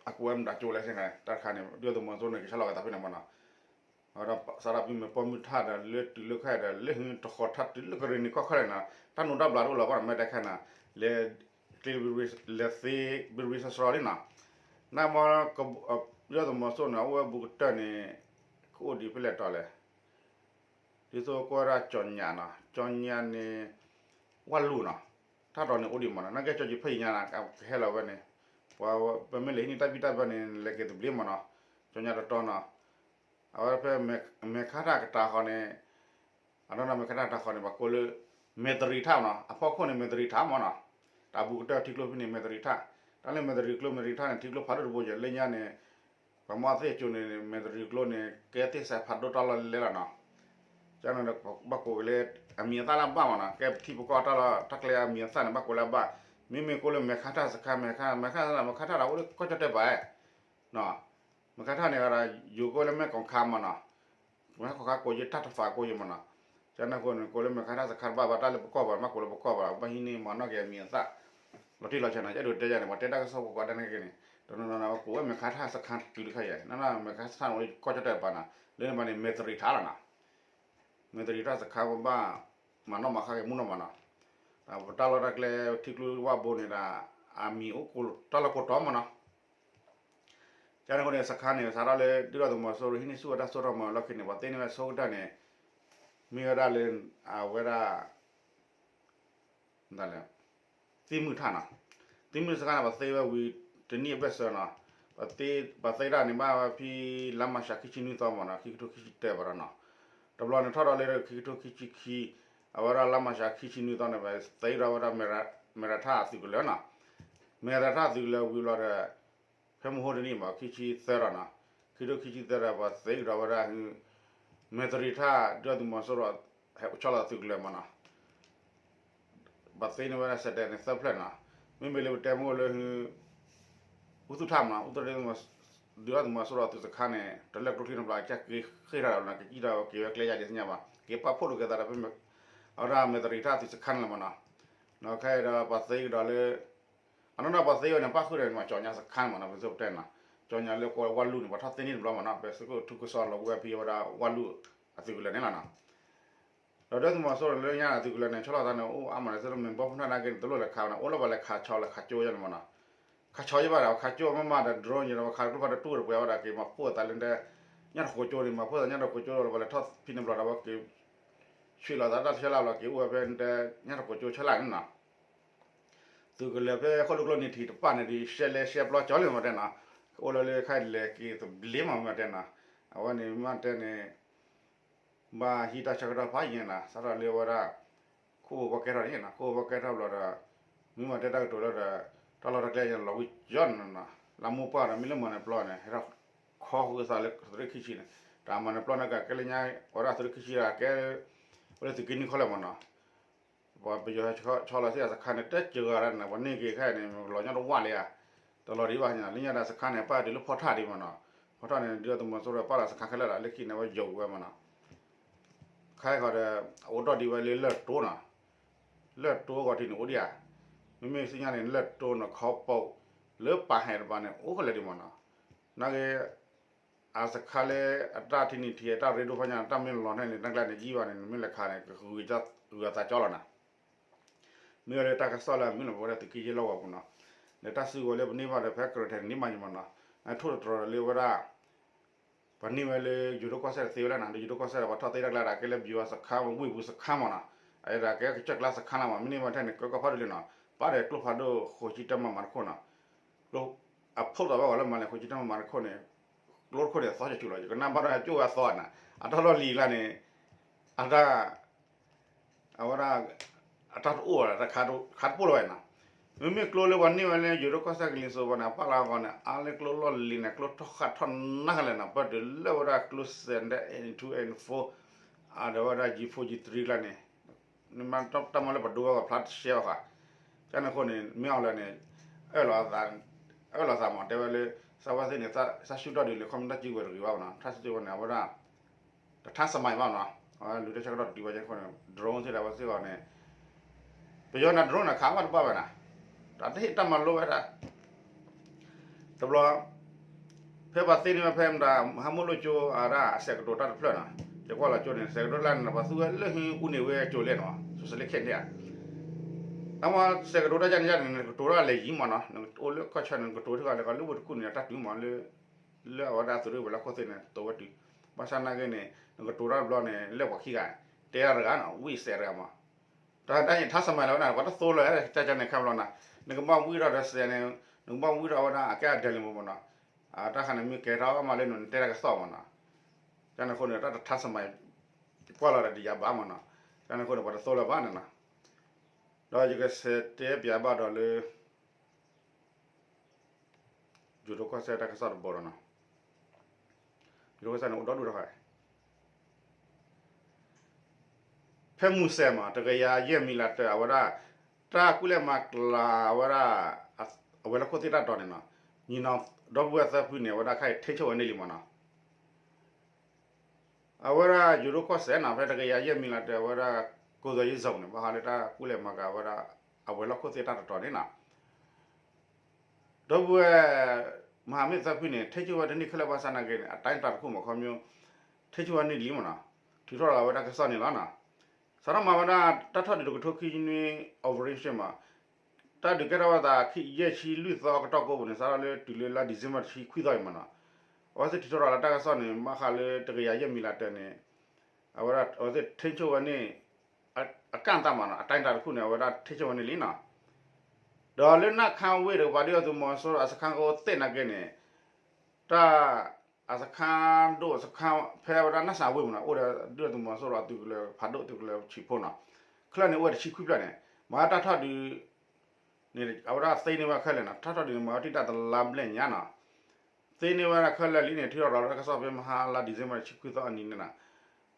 အကူဝဲမတၤကၠိလဲၣ်သ့ၣ်န့ၣ် တၢ်တခါန့ၣ် ဒုၣ်ဒါသုးမီၤစိရိၤန့ၣ် ကဆၢလီၤက့ၤသးဖဲန့ၣ်မးနီၤ ဒီးစးထီၣ်ဖဲမဲာ်ပိာ်မုၣ်ထၣ်ဒီးလၢတုၤလၢခဲအံၤဒီး လၢဟံးတဃီၤထၣ်တုၤလၢကရံၣ်နံၤကီၢ်ခီလဲၣ်နီၤ, တၢ်နိးတၢ်ဘျးတအိၣ်လၢၤဘၣ်နီၤ, မ့ၢ်တဲခဲနီၤ, လဲၤ ကျ့ လဲၤသ့ ဘရံစဆှီဒ်နီၤ, နမ့ၢ် ဒုၣ်ဒါသုးမီၤစိရိၤန့ၣ် အအိၣ်ဝဲဘူးကတၢၢ်န့ၣ် ကအိၣ်ဒံးဖဲလဲၣ်တီၤလဲၣ် ဒ်သိးကွၢ်ဝဲဒၣ်ကၠီညၣ်နီၤ, ကၠီညၣ်န့ၣ် ဝၣ်လူၤနီၤ, တၢ်တီၤန့ၣ်အိၣ်ဒံးမးနီၤ, နာ်က့ကၠီကၠံဖဲအံၤညါနီၤ ကဟဲလီၤဝဲန့ၣ်, ပှၤပမ့ၢ်လဲၤဟံးန့ၢ်တၢ်ဘံၣ်တၢ်ဘၢန့ၣ် လဲၤက့ၤသဘျ့မးနီၤ, ကၠီညၣ်တတီၤနီၤ, အဝဲဖဲမဲာ်ခါတၢ်ကတၢၢ်ဃီန့ၣ်, အနီၢ်နီၢ်မဲာ်ခါတၢ်ကတၢၢ်ဃီန့ၣ် ပှၤကိးလၢ မဲာ်တရံးထၣ်နီၤ, အဖီခိၣ်န့ၣ် မဲာ်တရံးထၣ်မးနီၤ, တၢ်ဘူးကတၢၢ်ထံကျိဖဲန့ၣ် မဲာ်တရံးထၣ်, တၢ်လၢမဲာ်တရံးကျိ မဲာ်တရံးထၣ်န့ၣ် ထံကျိဖးဒိၣ်တဘိယဲၢ်လၢညါန့ၣ် ပှၤမီၢ်သ့ၣ်ကၠိန့ၣ် မဲာ်တရံးကျိန့ၣ် ကဲသ့ၣ်စးဖးဒိၣ်တၢ်လီၢ်လဲၢ်လီၤနီၤ, ကန့ၣ်ဘၣ်ကိးက့ၤလၢ အမံၤအသၣ်လၢအဘၣ်မးနီၤ, ကဲပထံပကီၢ်တၢ်လီၢ်တၢ်ကျဲအမံၤအသၣ်န့ၣ် ဘၣ်ကိးလၢအဘၣ်, မ့မ့ၢ်ကိးလၢမဲာ်ခါတၢ်စခါ မဲာ်ခါ မဲာ်ခါ မဲာ်ခါတၢ်အိၣ်လၢကီၢ်ကၠီၣ်တဲၣ်ပၤ, မဲာ်ခါတၢ်န့ၣ် ယိၤကိးလၢမဲာ်ကီၢ်ခါမးနီၤ, မဲာ်ခါကီၢ်ခါကိးယံၤ တၢ်တဖးကိးယံၤမးနီၤ, က ကန့ၣ်အဃိန့ၣ် ကိးလၢမဲာ်ခါထၣ်စခါတဘၣ်ဘၣ် တၢ်လၢပကီၢ်ပူၤ ဘၣ်ကိးလၢပကီၢ်ပူၤ ဘၣ်ဟံးန့ၢ်မၤနီၣ်က့ၤအမံၤအသၣ် လီၤတံၢ်လီၤဆဲးနီၤ ယအဲၣ်ဒိးတဲယၤန့ၣ် ပှၤတဲတၢ်ကစီၣ်ဖိကိးဂၤဒဲးန့ၣ်က့ၤန့ၣ် တနီၤနီၤန့ၣ် ကိးဝဲမဲာ်ခါထၣ်စခါတုၤတခါယဲၢ် နီၢ်နီၢ်မဲာ်ခါထၣ်န့ၣ် ကီၢ်ကၠီၣ်တဲာ်တပၤနီၤ လၢန့ၣ်ဘၣ်န့ၣ် မဲာ်တရံးထၣ်လီၤနီၤ မဲာ်တရံးထၣ်စခါပဘၣ် မၤနီၣ်မၤဃါက့ၤမုၢ်နီၢ်မးနီၤ ပတၢ်လီၢ်တၢ်ကျဲထံကျိဝၣ်ဘိန့ၣ်ဒီး အမံၤအိၣ်ကိးတၢ်လီၢ်ကိးတီမးနီၤ ကန့ၣ်အဃိန့ၣ် စခါန့ၣ် စးထီၣ်လၢ ဒုၣ်ဒါသုးမီၤစိရိၤဟံးန့ၢ်ဆူၣ်ဝဲတၢ်စိတၢ်ကမီၤလီၢ်ခံန့ၣ် ပှၤသ့န့ၢ်ဝဲဆိကတၢၢ်န့ၣ် မ့ၢ်ဝဲဒၣ်လၢ အဝဲဒၣ် သံမုၢ်ထၣ်နီၤ သံမုၢ်စခါန့ၣ် ပှၤသ့ဝဲဝံၤတနံၣ်အဘၢၣ်စၢၤနီၤ ပှၤသ့ဒၣ်န့ၣ်ဘၣ်ဝဲဖဲ လါမၢ်ၡးခံဆံနွံသီမးနီၤ ခံကထိခံဆံတၢဘၣ်ဒီးနီၤ တဘျီန့ၣ်ထီၣ်ဒီးလၢခံကထိခံဆံခံ အဝဲဒၣ်လါမၢ်ၡးခံဆံနွံသီန့ၣ် ပှၤသ့ဒီးဝဲဒၣ် မဲရထၣ်သုးကလၢၤနီၤ မဲရထၣ်သုးကလၢၤဝံၤဘျီဒီး ဖဲမဟိတနံၣ်မး ခံဆံသၢဒီးနီၤ ခံကထိခံဆံသၢဒီး ပှၤသ့ကဒီးဝဲဒၣ် မဲာ်တရံးထၣ် ဒုၣ်ဒါသုးမီၤစိရိၤ ဟဲအိၣ်ဆီလီၤသုးကလၢၤမးနီၤ ပှၤသ့န့ၢ်ဝဲဒၣ်စဲးတဲန့ၣ်သၢဖျၢၣ်နီၤ မ့မ့ၢ်လၢပတဲမ့ၢ်လၢ အူသူၣ်ထၣ်မးနီၤ အူသူၣ်ထၣ် ဒုၣ်ဒါသုးမီၤစိရိၤသုးစခါန့ၣ် တလၢကျိချံန့ၣ်ဘျီ အကဲက့ၤဃ့ၢ်ထီၣ်ဒီးနီၤ ကစံၣ်ထီၣ်က့ၤဝဲကျဲယါဒ်သ့ၣ်ညါဘၣ် က့ၤပာ်ဖှိၣ်လိာ်က့ၤသးဒီး အဝဲဒၣ်မဲာ်တရံးထၣ်သုးစခါန့ၣ်လီၤမးနီၤ ဒီးခဲအံၤဒီးပှၤသ့ကဒီးလၢ အနီၢ်နီၢ်ပှၤသ့ဝဲန့ၣ် ပၣ်ဃုာ်ဒီးန့ၣ်မး ကၠီညါစခါန့ၣ်မးနီၤ ပသုပတဲနီၤ ကၠီညါလၢကိးဝၣ်လူၢ်န့ၣ် ပှၤထီၣ်သ့န့ၢ်တဘျီမးနီၤ ပသုကထူကစီၣ်လီၤဝဲဖဲဝဲဒၣ်ဝၣ်လူၢ်အသုးကလၢၤန့ၣ်လီၤနီၤ ဒီးဒုၣ်ဒါသုးမီၤစိရိၤလၢညါအသုးကလၢၤန့ၣ် ဆီလီၤသးန့ၣ် အိၣ်အါမးန့ၣ် သ့ၣ်တမ့ၢ်ဘီဖုၣ်ထၣ်နာ်က့န့ၣ် တလိၣ်လဲၤခးဝဲန့ၣ် အိၣ်လၢပှၤလဲၤခးဆီလဲၤခးကၠိယါန့ၣ်မးနီၤ ခးဆီယါဘၣ်ဒီး ခးကၠိမးမးဒီး drone ယါဒီး ပှၤခးကျိဖးဒိၣ်တူၢ်တပှဲၤဝဲဒီး က့ၤမၤဖှိၣ်သးလၢတဲ ညၣ်တကိးကၠိန့ၣ် မၤဖှိၣ်သးညၣ်တကိးကၠိဒီး ပှၤလဲၤထီၣ်ဖံးန့ၣ်ဘျီဒီး ပှၤက့ၤ ဆှံလီၤသးတၢ်ဆဲးလၢဘျီ က့ၤအိၣ်ဝဲဖဲတဲ ညၣ်တကိးကၠိဆဲးလၢန့ၣ်နီၤ သုးကလၢၤဖဲဃိၣ်ဒိၣ်ကျိနံၤထံးတပၣ်န့ၣ်ဒီး ရှဲလဲရှဲပျီကၠီလံမးတဲနီၤ ကအိၣ်လၢလၢခါလဲၤက့ၤသဘျ့မးမးတဲနီၤ အဝဲန့ၣ်မးတဲန့ၣ် ဘၣ်ဟံးတၢ်ဆၢကတီၢ်ဖးယံၤန့ၣ်နီၤ စးထီၣ်လၢဝဲဒၣ် ခိၣ်ဘိဘီကဲထီၣ်န့ၣ်နီၤ ခိၣ်ဘိဘီကဲထီၣ်ဘျီဒီး မ့ၢ်မးတဲတၢ်ကတိၤလၢဒီး တၢ်လီၢ်တၢ်ကျဲယါလီၤဝံၣ်ယါန့ၣ်နီၤ လၢမိၢ်ပှၢ်ဒီး မ့ၢ်လၢမၤန့ၣ်ပျီန့ၣ် ဟဲထီၣ်ခီဃုာ်သးလၢသုးရ့ၣ်ခံဆံန့ၣ် တၢ်မၤန့ၣ်ပျီန့ၣ်က ကဲလၢညါ အဝဲဒၣ်သုးရ့ၣ်ခံဆံဒၣ်ကဲ အိၣ်လၢသုးက့နွံခီလဲၣ်မးနီၤ ပှၤပယီၤဟဲဆီလီၤစ့ၢ်ကီးစခါန့ၣ် တစှၤဂၤဒၣ်န့ၣ် ပှၤန့ၢ်က့ၤခဲအံၤန့ၣ် လီၤညီတဝၣ်လၢၤဧါ တလီၤဒံးဘၣ်န့ၣ် လၢညါဒီးစခါန့ၣ် ပၣ်တုၤလၢဖီထၣ်ဒံးမးနီၤ ဖီထၣ်န့ၣ် ဒုၣ်ဒါသုးမီၤစိရိၤပာ်လီၤစခါခဲလၢာ်ဒီး လၢခံန့ၣ် ဝဲယိာ်ဝဲမးနီၤ ခဲအံၤဃီဒီး အအိၣ်ထီၣ်ဒံးဝဲလၢလၢၢ်တိနီၤ လၢၢ်တိဂီၤထံးန့ၣ်အိၣ်ဒံးဧါ မ့မ့ၢ်သ့ၣ်ညါန့ၣ် လၢၢ်တိန့ၣ်ခီပိာ် လၢပာ်ဟဲတပၤန့ၣ် အိၣ်ခဲလၢာ်ဒံးမးနီၤ နာ်က့ အစခါလၢအတၢ်ထံနံၤထံး အတၢ်ရ့ဒိၣ်ဖီညါ တၢ်မ့ၢ်လီၤန့ၢ်န့ၣ် တၢ်ကျါန့ၣ် ယံာ်ဘၣ်န့ၣ် နမ့ၢ်လဲၤခးန့ၣ် ကဂုၤသးကၠီလီၤနၤ မ့ၢ်ဝဲလၢတၢ်ကစီၣ်လၢအမုာ်လီၤ ပဝဲဒၣ်သုးက့ယဲၢ်လီၢ်ဝီပူၤနီၤ လၢတၢ်စုကဝဲၤလၢပန့ၢ်ဘၣ်ဒီး ဖဲကရၢၢ်ထဲန့ၣ် န့ၢ်မးယံၤမးနီၤ အထိၣ်သတြီၤဒီးလၢဝဲဒၣ် ပှၤန့ၢ်ဝဲလၢယိၤဒိၣ်ကီၢ်စဲၣ်တသ့ဝဲဒၣ်နီၤ ဒီးယိၤဒိၣ်ကီၢ်စဲၣ်ဒီး ပှၤထီၣ်သ့တၢ်ကျါဒီး ကဲလၢပယီၤစခါ ဝ့ၢ်ပူၤစခါမးနီၤ အဝဲဒၣ်ကဲကစၢၢ်ကျါစခါလီၤမး မ့ၢ်န့ၢ်ဝဲထဲန့ၣ် ကဲကီၢ်ဖးဒိၣ်လံနီၤ ပၣ်ဒီးကျိဖးဒိၣ် ဃိးဆံတၢမးမးတခိၣ်နီၤ ကျိ အဖှိၣ်သးဘၣ်ဂီၤလၢမၤလဲၣ် ဃိးဆံတၢမးမးတခိၣ်န့ၣ် ကျိတခိၣ်န့ၣ် အသီကဆူၣ်လီၤ ယကနၣ်ဘၣ်ဒီးကၠိဝဲအသီနီၤ အတၢ်လီၢ်လံၤကျါန့ၣ် အတၢ် အဝဲဒၣ် အတၢ်တအိၣ်ဝဲဒၣ် တခါတပိၢ်လၢၤဘၣ်နီၤ မ့မ့ၢ်ကျိလၢပှၤန့ၢ်ဝဲလၢယိၤဒိၣ်ကီၢ်စဲၣ်ကလံၤစိးဘၣ်န့ၣ် အပာ်လီၤအဂီၢ်န့ၣ် အါလၢကျိလီၢ်လံၤန့ၣ် ကျိထီၣ်ဃာ်ထီၣ်နးကလဲာ်နီၤ ပၢၢ်တုၤလၢဝဲဒၣ်ကျိစဲးဒဲး N two N four အဒီးဝဲဒၣ် G four G three ကျါန့ၣ် နမ့ၢ်တၢ်မၤလၢပဒိဝဲဂီၤဖျါတရှဲဘၣ်ဃး ကန့ၣ်အဃိန့ၣ် မ့ၢ်အီၤလၢန့ၣ် အၢၣ်လီၤသးမး တဲဝဲလၢ စၢ်ဝဲသ့ၣ်န့ၣ် စၢ်ဆူၣ်ထီၣ်ဒ်လဲၣ် ခီမ့ၢ်တၢ်စုကဝဲၤတဂ့ၤဘၣ်မးနီၤ တၢ်စုကဝဲၤန့ၣ် အဝဲဒၣ် တထါစမံၤဘၣ်နီၤ အဝဲလူၤတၢ်ဆၢကတီၢ်တတုၤဘၣ်ကဲခိၣ်န့ၣ် drone သ့ၣ်ဒၣ်ဝဲသ့ၣ်အီၤန့ၣ် ပယီၤန့ၣ် drone န့ၣ် ခးဘၣ်တဘၣ်ဘၣ်နီၤ တၢ်တဟ့ၣ်တၢ်မၤလိဝဲဒၣ် တဘျီ ဖဲပှၤသ့န့ၢ်ဝဲဖဲမတၤ ဟးမိၢ်လိၣ်ကၠိအဒၣ်အစဲးကတိၤတၢ်တဖျၢၣ်နီၤ ယကွၢ်လီၤကၠိန့ၣ် စဲးကတိၤတၢ်န့ၣ် ပှၤသူဝဲလၢဟံးအူန့ၢ်ဝဲကၠိလဲၣ်နီၤ စိၤစလ့ခဲန့ၣ်ဧါ တၢ်မ့ၢ်စဲးကတိၤတၢ်ယါန့ၣ်ယါန့ၣ် နကတိၤတၢ်လဲၤယံၤမးနီၤ နအိၣ်လၢကီၢ်ဆၢန့ၣ် နကတိၤထံၣ်ကီးလဲၤကီးလၢဝ့ၢ်တကူၣ်န့ၣ် တၢ်တုၤမးလၢ လၢအဝဲဒၣ်သုးရ့ၣ်ဝဲၤလီၢ်ခိၣ်သ့ၣ်န့ၣ် တိၤဝဲတုၤ ဘၣ်ဆၣ်နာ်က့န့ၣ် နကတိၤတၢ်တဘျီန့ၣ် လၢပှၤခံဂၤ တဲတၢ်တဂၤနီၤ ဝံၣ်စဲးတဂၤမး တၢ်တၢ်ယံာ်ထါစမံၤလၢၤဝဲဒၣ် ပှၤတသိလၢၤ တၢ်ကန့ၣ်ခဲဘျီနီၤ နကဘၣ်ဝံၣ်ထီၣ်ဒီးစဲးန့ၣ် နကဘၣ်ဝံၣ်ထီၣ်ဝဲဒၣ်အကဲအဒဲးလံမးနီၤ တၢ်ခါန့ၣ်မ့ၢ်ကဲထီၣ်မးလၢနတဲတၢ်ကစီၣ်မးနီၤ ကန့ၣ်အဃိန့ၣ် တၢ်တထါစမံၤ ကွၢ်လီၤဒီးဒ်ယၤဘၣ်မးနီၤ ကန့ၣ်အဃိန့ၣ် ပှၤတသိလၢၤဘၣ်န့ၣ်နီၤ ဒီးယကဆဲးတဲပၠးဘၣ်ဒီးလၢ ယိၤဒိၣ်ကီၢ်စဲၣ်တၢ်ကစီၣ်တဘီဒီးနီၤ ယိၤဒိၣ်ကီၢ်စဲၣ်န့ၣ် အိၣ်ဒီဒူၣ်တခါ ဖဲမုၢ်စဲးမး တကယၤယဲၢ်မံၤလၢတၢ် အဝဲဒၣ် တၢ်ကူၣ်လဲၤမၤကျါဝဲဒၣ် အဝဲလၢခိၣ်သ့ၣ်တၢ်တီၤန့ၣ်နီၤ ညီနီၤ ဒီပုၢ်ဝဲၢ်သၢဖုန့ၣ် အဝဲဒၣ်ခဲအံၤ ထိန်းချုပ်ဝဲန့ၢ်လံမးနီၤ အဝဲဒၣ်ယိၤဒိၣ်ကီၢ်စဲၣ်နီၤ ဖဲတကယၤယဲၢ်မံၤလၢ်တၢ် အဝဲဒၣ် ကိသိးယ့ၣ်စိၤန့ၣ် ဘၣ်ဃးလၢတၢ်ကူၣ်လဲၤမၤကၤဝဲဒၣ် အဝဲၤလီၢ်ခိၣ်သ့ၣ်တၢ်တတီၤန့ၣ်နီၤ ဒီပုၢ်ဝဲၢ် မဟာမိတ်သၢဖုန့ၣ် ထိန်းချုပ်ဝဲတန့ၢ်ခဲလၢာ်ဘၣ်ဆၣ်နာ်က့န့ၣ် အတိုင်းအတာတခုမ့ၢ် ခီဖျိ ထိန်းချုပ်ဝဲန့ၢ်လံမ့ၢ်နီၤ ထုးထီၣ်လီၤဝဲတၢ်ကစီၣ်န့ၣ်လီၤနီၤ စးထီၣ်မၤဝဲဒၣ် တၢ်ထီၣ်ဒုးတကထိခံဆံနွံ operation မ့ၢ် တၢ်ဒုးကဲထီၣ်ဝဲသးခံယဲၢ်ဆံလွံၢ်သီအကတီၢ်ကိးပူၤန့ၣ် စးထီၣ်လၢတုၤလၢလါ December တဆံခွံသီအံၤမ့ၢ်နီၤ အဝဲသ့ၣ်ထုးထီၣ်လီၤလၢတၢ်ကစီၣ်န့ၣ် ဘၣ်ဃးလၢတကယၤယဲၢ်မံၤလၢ်တၢ်န့ၣ် အဝဲဒၣ်အဝဲသ့ၣ် ထိန်းချုပ်ဝဲန့ၢ် အကန့်အသတ်မ့ၢ်နီၤ အတိုင်းအတာတခုန့ၣ် အဝဲဒၣ် ထိန်းချုပ်ဝဲန့ၢ်လံနီၤ ဒီးလၢနၢ်ခါဝ့ၢ်တကပၤ ဒုၣ်ဒါသုးမီၤစိရိၤအစခန်းကအိၣ်သ့ၣ်နာ်က့န့ၣ် တၢ် အစခန်းဒိၣ်စခန်း ဖဲအဝဲဒၣ်နၢ်စၢ်ဝ့ၢ်မ့ၢ်နီၤ အိၣ်ဒီးဒုၣ်ဒါသုးမီၤစိရိၤအသုးကလၢၤဖးဒိၣ်သုးကလၢၤဆံးဖိနီၤ ခဲလၢာ်န့ၣ်အိၣ်ဝဲတဆံခွံဖျၢၣ်န့ၣ် မ့ၢ်တၢ်ထီၣ်ဒုး န့ၣ် အဝဲဒၣ်သ့န့ၢ်ဝဲခဲလၢာ်နီၤ တၢ်ထီၣ်ဒုးန့ၣ် မ့ၢ်ဝဲတံၢ်တၢ်တလါဘျဲၣ်ညါနီၤ သ့န့ၢ်ဝဲဒၣ်ခဲလၢာ်လံန့ၣ် ထုးထီၣ်လီၤဝဲတၢ်ကစီၣ်ဖဲမဟါလါ December တဆံခွံသီအနံၤန့ၣ်နီၤ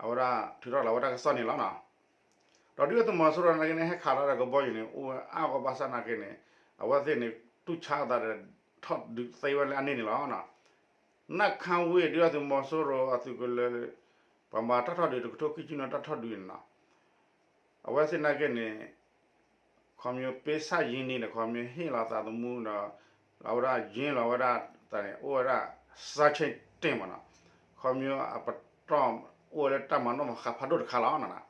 အဝဲဒၣ်ထုးထီၣ်လီၤဝဲတၢ်ကစီၣ်န့ၣ်လီၤနီၤ ဒီးဒုၣ်ဒါသုးမီၤစိရိၤနာ်က့န့ၣ် ဟဲခးလီၤဒီးကဘီယူၤန့ၣ် အိၣ်ဝဲအါဂီၢ်ဘၣ်ဆၣ်နာ်က့န့ၣ် အဝဲသ့ၣ်န့ၣ် တူၢ်ဆါအသးဒီး ထီၣ်ဒုးသ့ဝဲလၢအန့ၣ်န့ၣ်လီၤနီၤ နၢ်ခါဝ့ၢ်ဒုၣ်ဒါသုးမီၤစိရိၤအသုးကလၢၤ ပှၤမၤတၢ်ထီၣ်ဒုးတကထိခံဆံနွံတၢ်ထီၣ်ဒုးန့ၣ်နီၤ အဝဲသ့ၣ်နာ်က့န့ၣ် ခီဖျိ ပေးဆပ်ရင်းနှီး န့ၣ် ခီဖျိဟ့ၣ်လီၤသးသမူဒီး အဝဲဒၣ်ယ့လီၤဝဲဒၣ်တၢ်န့ၣ် အိၣ်ဝဲဒၣ် စၢဆ့တ့ၢ်မ့ၢ်နီၤ ခီဖျိအပတီၢ်အိၣ်ဝဲလၢတၢ်မၤနီၣ်မၤဃါဖးဒိၣ်တခါလီၤနီၤ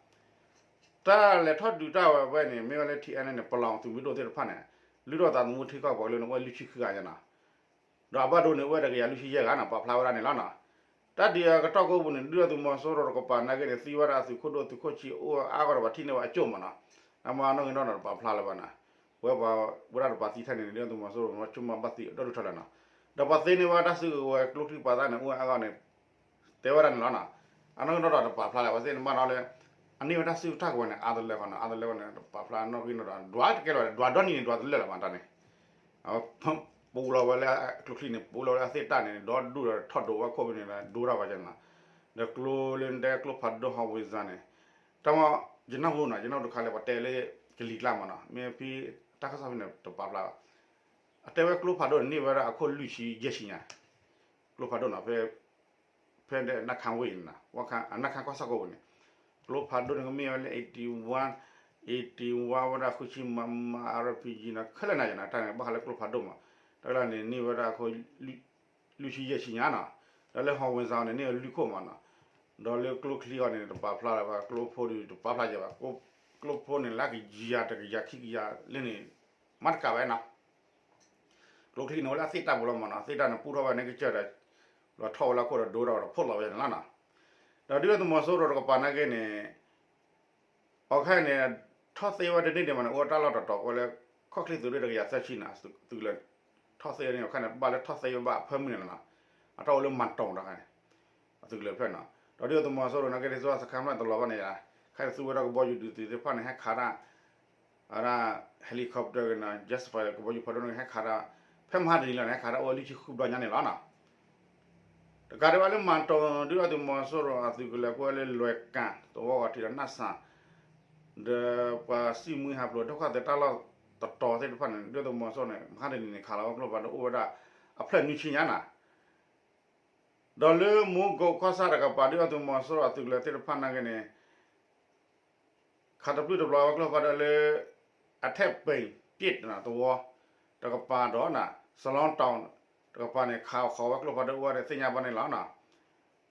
တၢ်လဲၤထီၣ်ဒုးတၢ်ဝဲဖဲန့ၣ် မ့ၢ်ဝဲလၢ ထံအဲၣ်အဲၣ်န့ၣ် ပလီၢ်သုးမုၢ်ဒိၣ်သ့ၣ်တဖၣ်န့ၣ် လုၢ်ထီၣ်သးသမူထံကီၢ်ပှၤကလုာ်န့ၣ် အိၣ်ဝဲလွံၢ်ဆံဃုဂၤညါနီၤ ဒီးအဘၣ်ဒိန့ၣ် အိၣ်ဝဲတကယၤလွံၢ်ဆံယဲၢ်ဂၤနီၤ ပာ်ဖျါဝဲဒၣ်န့ၣ်လီၤနီၤ. တၢ်ဒုးအကတီၢ်ကိးပူၤန့ၣ် ဒုၣ်ဒါသုးမီၤစိရိၤတကပၤနာ်က့န့ၣ် သံဝဲဒၣ်အသုးခိၣ်ဒိၣ်သုးခိၣ်ဆံးအိၣ်အါဂီၢ်ဒီး ပှၤထံၣ်န့ၢ်ဝဲအကၠိၣ်မးနီၤ. အမၤနီၣ်ဂံၢ်နီၣ်ဒွးတပာ်ဖျါလၢၤဘၣ်နီၤ. ဝဲပှၤဝဲဒၣ်တပၤသံထဲန့ၣ် ဒုၣ်ဒါသုးမီၤစိရိၤမ့ၢ်ဆိကမိၣ်ဘၣ်သံဒီဒူၣ်ထီၣ်လၢၤနီၤ. ဒီးပှၤသ့န့ၢ်ဝဲတၢ်စုကဝဲၤကျိချံပှၤသၣ်န့ၣ် အိၣ်ဝဲအါဂီၢ်န့ၣ် တဲဝဲဒၣ်န့ၣ်လီၤနီၤ. အနီၣ်ဂံၢ်နီၣ်ဒွးတပာ်ဖျါလၢၤ ပှၤသ့န့ၢ်ဘၣ်နီၤလၢ အန့ၢ်ဝဲတၢ်စုကဝဲၤန့ၣ် အါတလၢာ်ဃီနီၤ, အါတလၢာ်ဃီန့ၣ် တပာ်ဖျါနီၣ်ဂံၢ်နီၣ်ဒွး ဒွးတကဲလၢၤ ဒွးဒီနံၤန့ၣ် ဒွးတလၢာ်လၢၤမးတၢ်န့ၣ် ပူလီၤဝဲလၢကျိချံန့ၣ် ပူလီၤဝဲလၢအသ့ၣ်တၢ်န့ၣ် ဒီဒူၣ်ဒီးထီၣ်ဒိးဝဲခိၣ်ဖဲန့ၣ် ဒိတၢ်ဝဲကနီၤ. ဒီးကျိလၢတဲကျိဖးဒိၣ် howitzer န့ၣ် တၢ်မ့ၢ် ယနၢ်ဟူနီၤ ယနၢ်ဟူတခါလၢပှၤတဲလၢ ကလံၤကျါမးနီၤ မ့ၢ်ဖဲတၢ်ကစီၣ်ဖဲန့ၣ်တပာ်ဖျါဘၣ်. အတဲဝဲကျိဖးဒိၣ်န့ၣ် န့ၢ်ဝဲဒၣ်အခိၣ်လွံၢ်ဆံယဲၢ်ဆံညါ ကျိဖးဒိၣ်နီၤ ဖဲ ဖဲနခါဝ့ၢ်န့ၣ် နခါကီၢ်ဆၣ်ကိးပူၤန့ၣ် ကျိဖးဒိၣ်န့ၣ်ကမ့ၢ်ဝဲလၢ eighty one, eighty one ဝဲဒၣ်ဃုဆံ မမ RPG နီၤ ခဲလၢာ်နၤယနီၤ တၢ်န့ၣ် ဘၣ်ဃးလၢကျိဖးဒိၣ်မး တၢ်လၢန့ၣ် န့ၢ်ဝဲဒၣ်အခိၣ် လွံၢ်ဆံယဲၢ်ဆံညါနီၤ. ဒီးလၢ howitzer န့ၣ် န့ၢ်ဝဲလွံၢ်ခိၣ်မးနီၤ. ဒီးလၢကျိချံအီၤန့ၣ် တပာ်ဖျါလၢၤဘၣ် ကျိဖိဒုးတပာ်ဖျါယဲၢ်ဘၣ် ကျိဖိန့ၣ်လၢကယၤတကယၤခံကယၤလၢန့ၣ် မၤတကးဝဲနီၤ. ကျိချံန့ၣ် အိၣ်လၢအသ့ၣ်တၢ်ပူၤလီၤမးနီၤ အသ့ၣ်တၢ်န့ၣ် ပူထီၣ်ဝဲန့ၣ်ကစၢၢ်ဒီး လီၤထီၣ်ဝဲလၢခိၣ်ဒီးဒိထီၣ်ဝဲဒီးဖှိၣ်လီၤဝဲန့ၣ်လီၤနီၤ. ဒီးဒုၣ်ဒါသုးမီၤစိရိၤတကပၤနာ်က့န့ၣ် အခါန့ၣ် ထီၣ်သ့ဝဲတန့ၢ်ဒံးမးန့ၣ် အိၣ်တၢ်လီၢ်တတီၤကွဲလၢ ခီၣ်ချ့သုးရ့ၣ်တကယၤသၢဆံနီၤ သုးကလၢၤ ထီၣ်သ့န့ၣ် အခါန့ၣ် ဘၣ်လၢထီၣ်သ့ဝဲဘၣ်အဖၢမုၢ်န့ၣ်လီၤနီၤ. အတၢ်အိၣ်လၢမၤတီၤတခါန့ၣ် အသုးကလၢၤဖျၢၣ်နီၤ. ဒီးဒုၣ်ဒါသုးမီၤစိရိၤနာ်က့ ဒ်သိးစခါဖျၢၣ်တလီၤဘၣ်န့ၣ်ယါ ခဲအံၤသူဝဲဒၣ်ကဘီယူၤဒုးသုးသ့ၣ်တဖၣ်န့ၣ် ဟဲခးတၢ် အဝဲဒၣ် helicopter က့ၤနီၤ jet fighter ကဘီယူၤဖးဒိၣ်န့ၣ် ဟဲခးတၢ် ဖဲမဟါတနံၤလီၤန့ၣ် ဟဲခးတၢ်အိၣ်ဝဲလွံၢ်ဆံဃုဘျီညါန့ၣ်လီၤနီၤ. တကးဒံးဘၣ်လၢမၤတီၤ ဒုၣ်ဒါသုးမီၤစိရိၤအသုးကလၢၤကွဲလၢလွဲၢ်ကၣ်သဝီဂီၤထံးဒီးနၢ်စၢ် ဒီးပှၤစံၣ်မှံဟးဖျိး ဒုက္ခသည်တၢ်လီၢ်တတီၤသ့ၣ်တဖၣ်န့ၣ် ဒုၣ်ဒါသုးမီၤစိရိၤန့ၣ် မဟါတနံၤန့ၣ် ခးလီၤဝဲကျိဖးဒိၣ်အိၣ်ဝဲဒၣ် အဖျၢၣ်နွံဆံညါနီၤ. ဒီးလၢမူကိးကီၢ်ဆၣ်တကပၤ ဒုၣ်ဒါသုးမီၤစိရိၤအသုးကလၢၤသ့ၣ်တဖၣ်နာ်က့န့ၣ် ခးတပျုၢ်တပျီၤဝဲကျိဖးဒိၣ်လၢ အထဲးပ့ၤပံးသဝီတကပၤဒီး စလီတီၤတကပၤန့ၣ် ခးဃီၤဝဲကျိဖးဒိၣ်အိၣ်ဝဲဒီးသ့ၣ်ညါဘၣ်န့ၣ်လီၤနီၤ.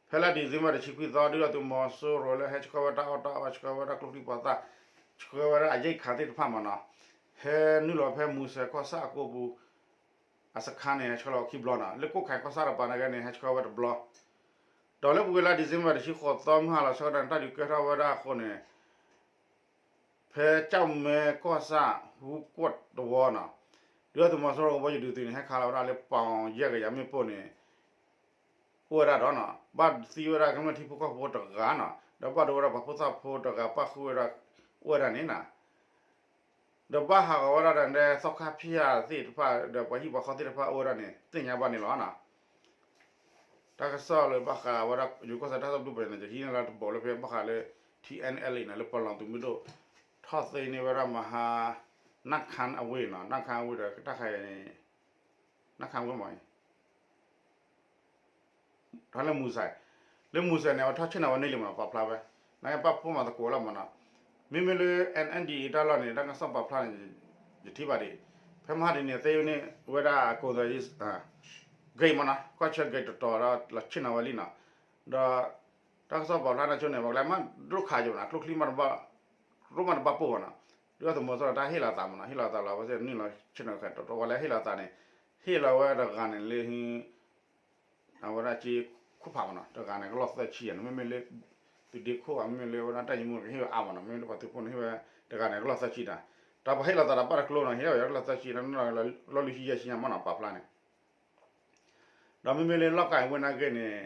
ဖဲလါ December တဆံခွံသီ ဒုၣ်ဒါသုးမီၤစိရိၤလၢဟဲဆှၢဝဲတၢ်အီၣ်တၢ်အီ ဆှၢဝဲဒၣ်ကျိချံပှၤသၣ် ဆှၢဝဲဒၣ်အရိက္ခာသ့ၣ်တဖၣ်မးနီၤ ဟဲနုာ်လီၤဖဲမူစဲၤကီၢ်ဆၣ်အကိပူၤ အစခါန့ၣ် ဟဲဆှၢလီၤခံဘျီနီၤ လၢကိးခါကီၢ်ဆၣ်တကပၤနာ်က့န့ၣ် ဟဲဆှၢဝဲတဘျီ ဒီးလၢပူၤကွံာ်လါ December တဆံဃိးသီ မုၢ်ဟါလီၤဆၢကတီၢ်န့ၣ် တၢ်ဒုးကဲထီၣ်ဝဲဒၣ်အဃိန့ၣ် ဖဲကၠီၣ်မဲကီၢ်ဆၣ် ဟူကွီၢ်တဝီနီၤ ဒုၣ်ဒါသုးမီၤစိရိၤကဘီယူၤဒုးသုးန့ၣ် ဟဲခးလီၤဝဲဒၣ်လၢပီၣ်ယဲၢ်ကယၤမ့ၣ်ပိၢ်န့ၣ် အိၣ်ဝဲဒၣ်ဒီးနီၤ ဘၣ်သံဝဲဒၣ်ကမျၢၢ်ထံဖိကီၢ်ဖိတဂၤနီၤ ဒီးဘၣ်ဒိဝဲဒၣ်ပှၤဖိသၣ်ဖိတဂၤပၣ်ဃုာ်ဝဲဒၣ် အိၣ်ဝဲဒၣ်န့ၣ်နီၤ ဒီးဘၣ်ဟးဂီၤဝဲဒၣ်ဒီးသီခါဖၠၣ်သ့ၣ်တဖၣ် ဒီးပှၤဟံၣ်ပှၤဃီသ့ၣ်တဖၣ်အိၣ်ဝဲဒၣ်န့ၣ် သ့ၣ်ညါဘၣ်န့ၣ်လီၤနီၤ. တၢ်ကစီၣ်လၢဘၣ်ဃးဝဲဒၣ် ယိၤကီၢ်စဲၣ်တၢ်သဘျုးပှဲၤန့ၣ် ယဟံးန့ၢ်လၢတဘီလၢဖဲဘၣ်ဃးလၢ ထံအဲၣ်အဲၣ်လ့ၣ်န့ၣ် လၢပလီၢ်သုးမုၢ်ဒိၣ် ထီၣ်သ့န့ၢ်ဝဲဒၣ်မဟါ နၢ်ခါအဝ့ၢ်နီၤ နၢ်ခါအဝ့ၢ်ဒီးတၢ်ခါအံၤ နၢ်ခါအဝ့ၢ်မး ထီၣ်လၢမူစဲၤ လၢမူစဲန့ၣ် အဝဲထီၣ်ဆ့ၣ်နီၤဝဲန့ၢ်လံမနီၤ ပာ်ဖျါဝဲ, နာ်က့ပာ်ဖှိၣ်မၤသကိးလီၤမနီၤ, မ့မ့ၢ်လၢ NNDA တၢ်လီၢ်န့ၣ် တၢ်ကစီၣ်ပာ်ဖျါန့ၣ် ယထံၣ်ဘၣ်ဒံး, ဖဲမဟါဒ်န့ၣ် သ့ဝဲန့ၣ် ဝဲဒၣ်အကိးသး ဂ့ၤမနီၤ ကီၢ်ဆၢဂ့ၤတတီၤဒီးလီၤဆ့ၣ်နီၤဝဲလံနီၤ, ဒီး တၢ်ကစီၣ်ပာ်ဖျါန့ၣ်ဆိန့ၣ် ပှၤကလဲၤမးဒိၣ်ခးယိာ်မနီၤ ကျိချံမးတဘၣ် ရိၣ်မးတဘၣ်ပိၢ်ဘၣ်နီၤ, ဒုၣ်ဒါသုးမီၤစိရိၤတၢ်ဟ့ၣ်လီၤသးမနီၤ ဟ့ၣ်လီၤသးလီၤ အဝဲသ့ၣ်နုာ်လီၤဆ့ၣ်နီၤခဲတီတီ ပှၤလဲၤဟ့ၣ်လီၤသးန့ၣ် ဟ့ၣ်လီၤဝဲတဂၤန့ၣ်လၢ အဝဲဒၣ်က့ခိၣ်ဖးမနီၤ တဂၤန့ၣ်ကလီၢ်သၢဆံနီၤ မ့မ့ၢ်လၢ သုးဒ့ခိၣ် မ့မ့ၢ်လၢဝဲဒၣ်တၢ်ယံၤမူကဟ့ၣ်ဝဲအါမနီၤ မ့မ့ၢ်လၢပှၤသုးဖိန့ၣ်ဟ့ၣ်ဝဲ တဂၤန့ၣ်ကလီၢ်သၢဆံနီၤ, တၢ်ပှၤဟ့ၣ်လီၤသးတဘၣ်တကျိနီၤ ဟ့ၣ်လီၤဝဲကလီၢ်သၢဆံ လီၢ်လွံၢ်ဆံယဲၢ်ဆံညါမနီၤ ပာ်ဖျါန့ၣ် ဒီးမ့မ့ၢ်လၢလီၢ်ကၤဝ့ၢ်နာ်က့န့ၣ်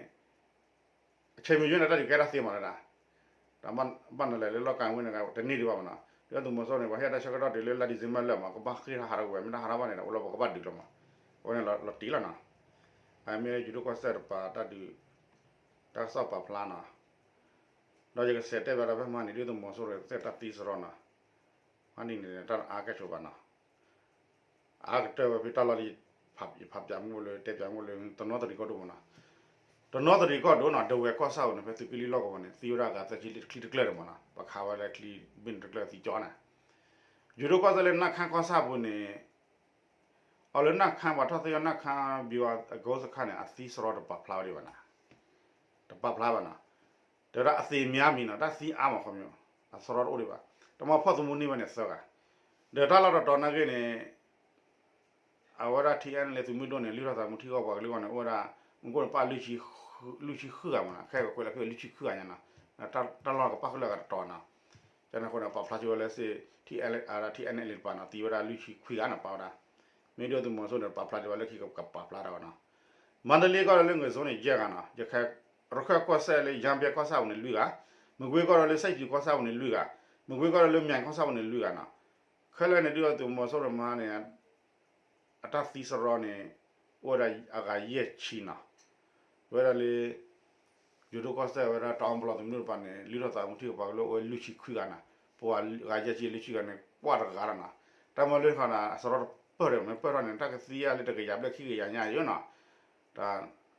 အဆဲးမံၤယွဲန့ၣ် တၢ်ဒုးကဲထီၣ်သ့မးလၢဒၣ်, တၢ်ဘၣ်နလဲၤလၢလီၢ်ကၤဝ့ၢ်န့ၣ် တန့ၢ်ဒံးဘၣ်မနီၤ, ဒုၣ်ဒါသုးမီၤစိရိၤန့ၣ် ပှၤဟ့ၣ်တၢ်ဆၢကတီၢ်တုၤလၢလါ December လၢမး ကဘၣ်ဃ့ၢ်ထီၣ်ဟးထီၣ်ဝဲ မ့ၢ်တဟးထီၣ်ဘၣ်န့ၣ်ဒီး အိၣ်လၢပကဘၣ်ဒုးလီၤမး, အဝဲန့ၣ်လီၤတံၢ်လီၤနီၤ, အမ့ၢ်ယိၤဒိၣ်ကီၢ်စဲၣ်တပၤတၢ်ဒုး တၢ်ကစီၣ်ပာ်ဖျါနီၤ, ဒီးယကစးတဲဘၣ်ဒီးဖဲမဟါန့ၣ် ဒုၣ်ဒါသုးမီၤစိရိၤသ့ၣ်တၢ်သံစရီနီၤ, မဟါန့ၣ်န့ၣ် တၢ်အါကဲဆိးဘၣ်နီၤ အါကတၢၢ်ဝဲဖဲတၢ်လီၢ်လၢ ယဖးပၠးမူလၢ တဲပၠးမူလၢ တနီသရံၣ်ကီၢ်ဒိၣ်မနီၤ, တနီသရံၣ်ကီၢ်ဒိၣ်နီၤ ဒဝဲၢ်ကီၢ်ဆၣ်ပူၤန့ၣ် ဖဲသုးက့လွံၢ်လီၢ်ကဝီၤန့ၣ် သံဝဲဒၣ်အဂၤသၢဆံချံတကျၢၢ်န့ၣ်မနီၤ, ပှၤခးဝဲလၢချံဘ့ၣ်န့ၣ်တကျၢၢ်သံကၠီန့ၣ်, ယိၤဒိၣ်ကီၢ်စဲၣ်လၢနၢ်ခါကီၢ်ဆၣ်ပူၤန့ၣ် အီၤလၢနၢ်ခါပှၤထီၣ်သ့ၣ်ညါနၢ်ခါ ဘံဝါအကီၢ်စခါန့ၣ် အသံစရီတပာ်ဖျါဝဲဒံးဘၣ်နီၤ, တပာ်ဖျါဘၣ်နီၤ, တဲဝဲဒၣ်အသေများပြီနီၤ တၢ်သံအါမးခီပညီ, အစရီတအိၣ်ဒံးဘၣ်, တမီဖီၣ်သမူန့ၢ်ဝဲန့ၣ်သၢဂၤ, ဒီးတၢ်လီၢ်တတီၤနာ်က့န့ၣ် အဝဲဒၣ် ထံအဲၣ်အဲလ် သုးမုၢ်ဒိၣ်န့ၣ် လုၢ်ထီၣ်သးမူထံဂီၢ်ပှၤကလုာ်ဂီၢ်န့ၣ် အိၣ်ဝဲဒၣ် မူခိၣ်န့ၣ်ပၣ် လွံၢ်ဆံဃုဂၤမနီၤ, ခဲကကွဲးလၢဖဲလွံၢ်ဆံဃုဂၤညါနီၤ, တၢ်လီၢ်ကပၣ်ဃုာ်လၢအဂၤတတီၤနီၤ, ကန့ၣ်အဃိန့ၣ် ပာ်ဖျါထီၣ်ဝဲလၢစ့ၢ် ထံအဲၣ်အဲလ် တပၤနီၤ သံဝဲဒၣ်လွံၢ်ဆံခွံဂၤနီၤ ပာ်ဝဲဒၣ်, မ့ၢ်ဒုၣ်ဒါသုးမီၤစိရိၤန့ၣ် ပာ်ဖျါထီၣ်ဝဲလၢခံကပာ်ဖျါထီၣ်ဝဲနီၤ, မန္တလေးကီၢ်ဒီးလၢ ငွေဇုန် န့ၣ် ယဲၢ်ဂၤနီၤ, ရခိုင်ကီၢ်စဲၣ်လၢ ရမ်းဗြဲကီၢ်ဆၣ်ပူၤန့ၣ် လွံၢ်ဂၤ, မကွေးကီၢ်ဒီးလၢ စစ်တွေကီၢ်ဆၣ်ပူၤန့ၣ် လွံၢ်ဂၤ, မကွေးကီၢ်ဒီးလၢ မြိုင်ကီၢ်ဆၣ်ပူၤန့ၣ် လွံၢ်ဂၤနီၤ, ခဲလၢာ်န့ၣ် ဒုၣ်ဒါသုးမီၤစိရိၤမဟါန့ၣ် အတၢ်သံစရီန့ၣ် အိၣ်ဝဲဒၣ်အဂၤယဲၢ်ဆံနီၤ, ဝဲဒၣ်လၢ ယိၤဒိၣ်ကီၢ်စဲၣ်ဝဲဒၣ် တအီပလီၢ်သုးမုၢ်ဒိၣ်တပၤန့ၣ် လုၢ်ထီၣ်သးမူထံကပၤကလုာ်အိၣ်ဝဲလွံၢ်ဆံခွံဂၤနီၤ, ပှၤဂၤယဲၢ်ဆံလွံၢ်ဆံဂၤန့ၣ် ကွၢ်တဂၤလီၤနီၤ, တၢ်မၤလၢခီန့ၣ် အစရီတပၢၢ်ဒီး မ့ၢ်ပၢၢ်ထီၣ်န့ၣ် တၢ်ကသံအါလၢတကယၤဘျဲၣ်ခံကယၤညါယိနီၤ,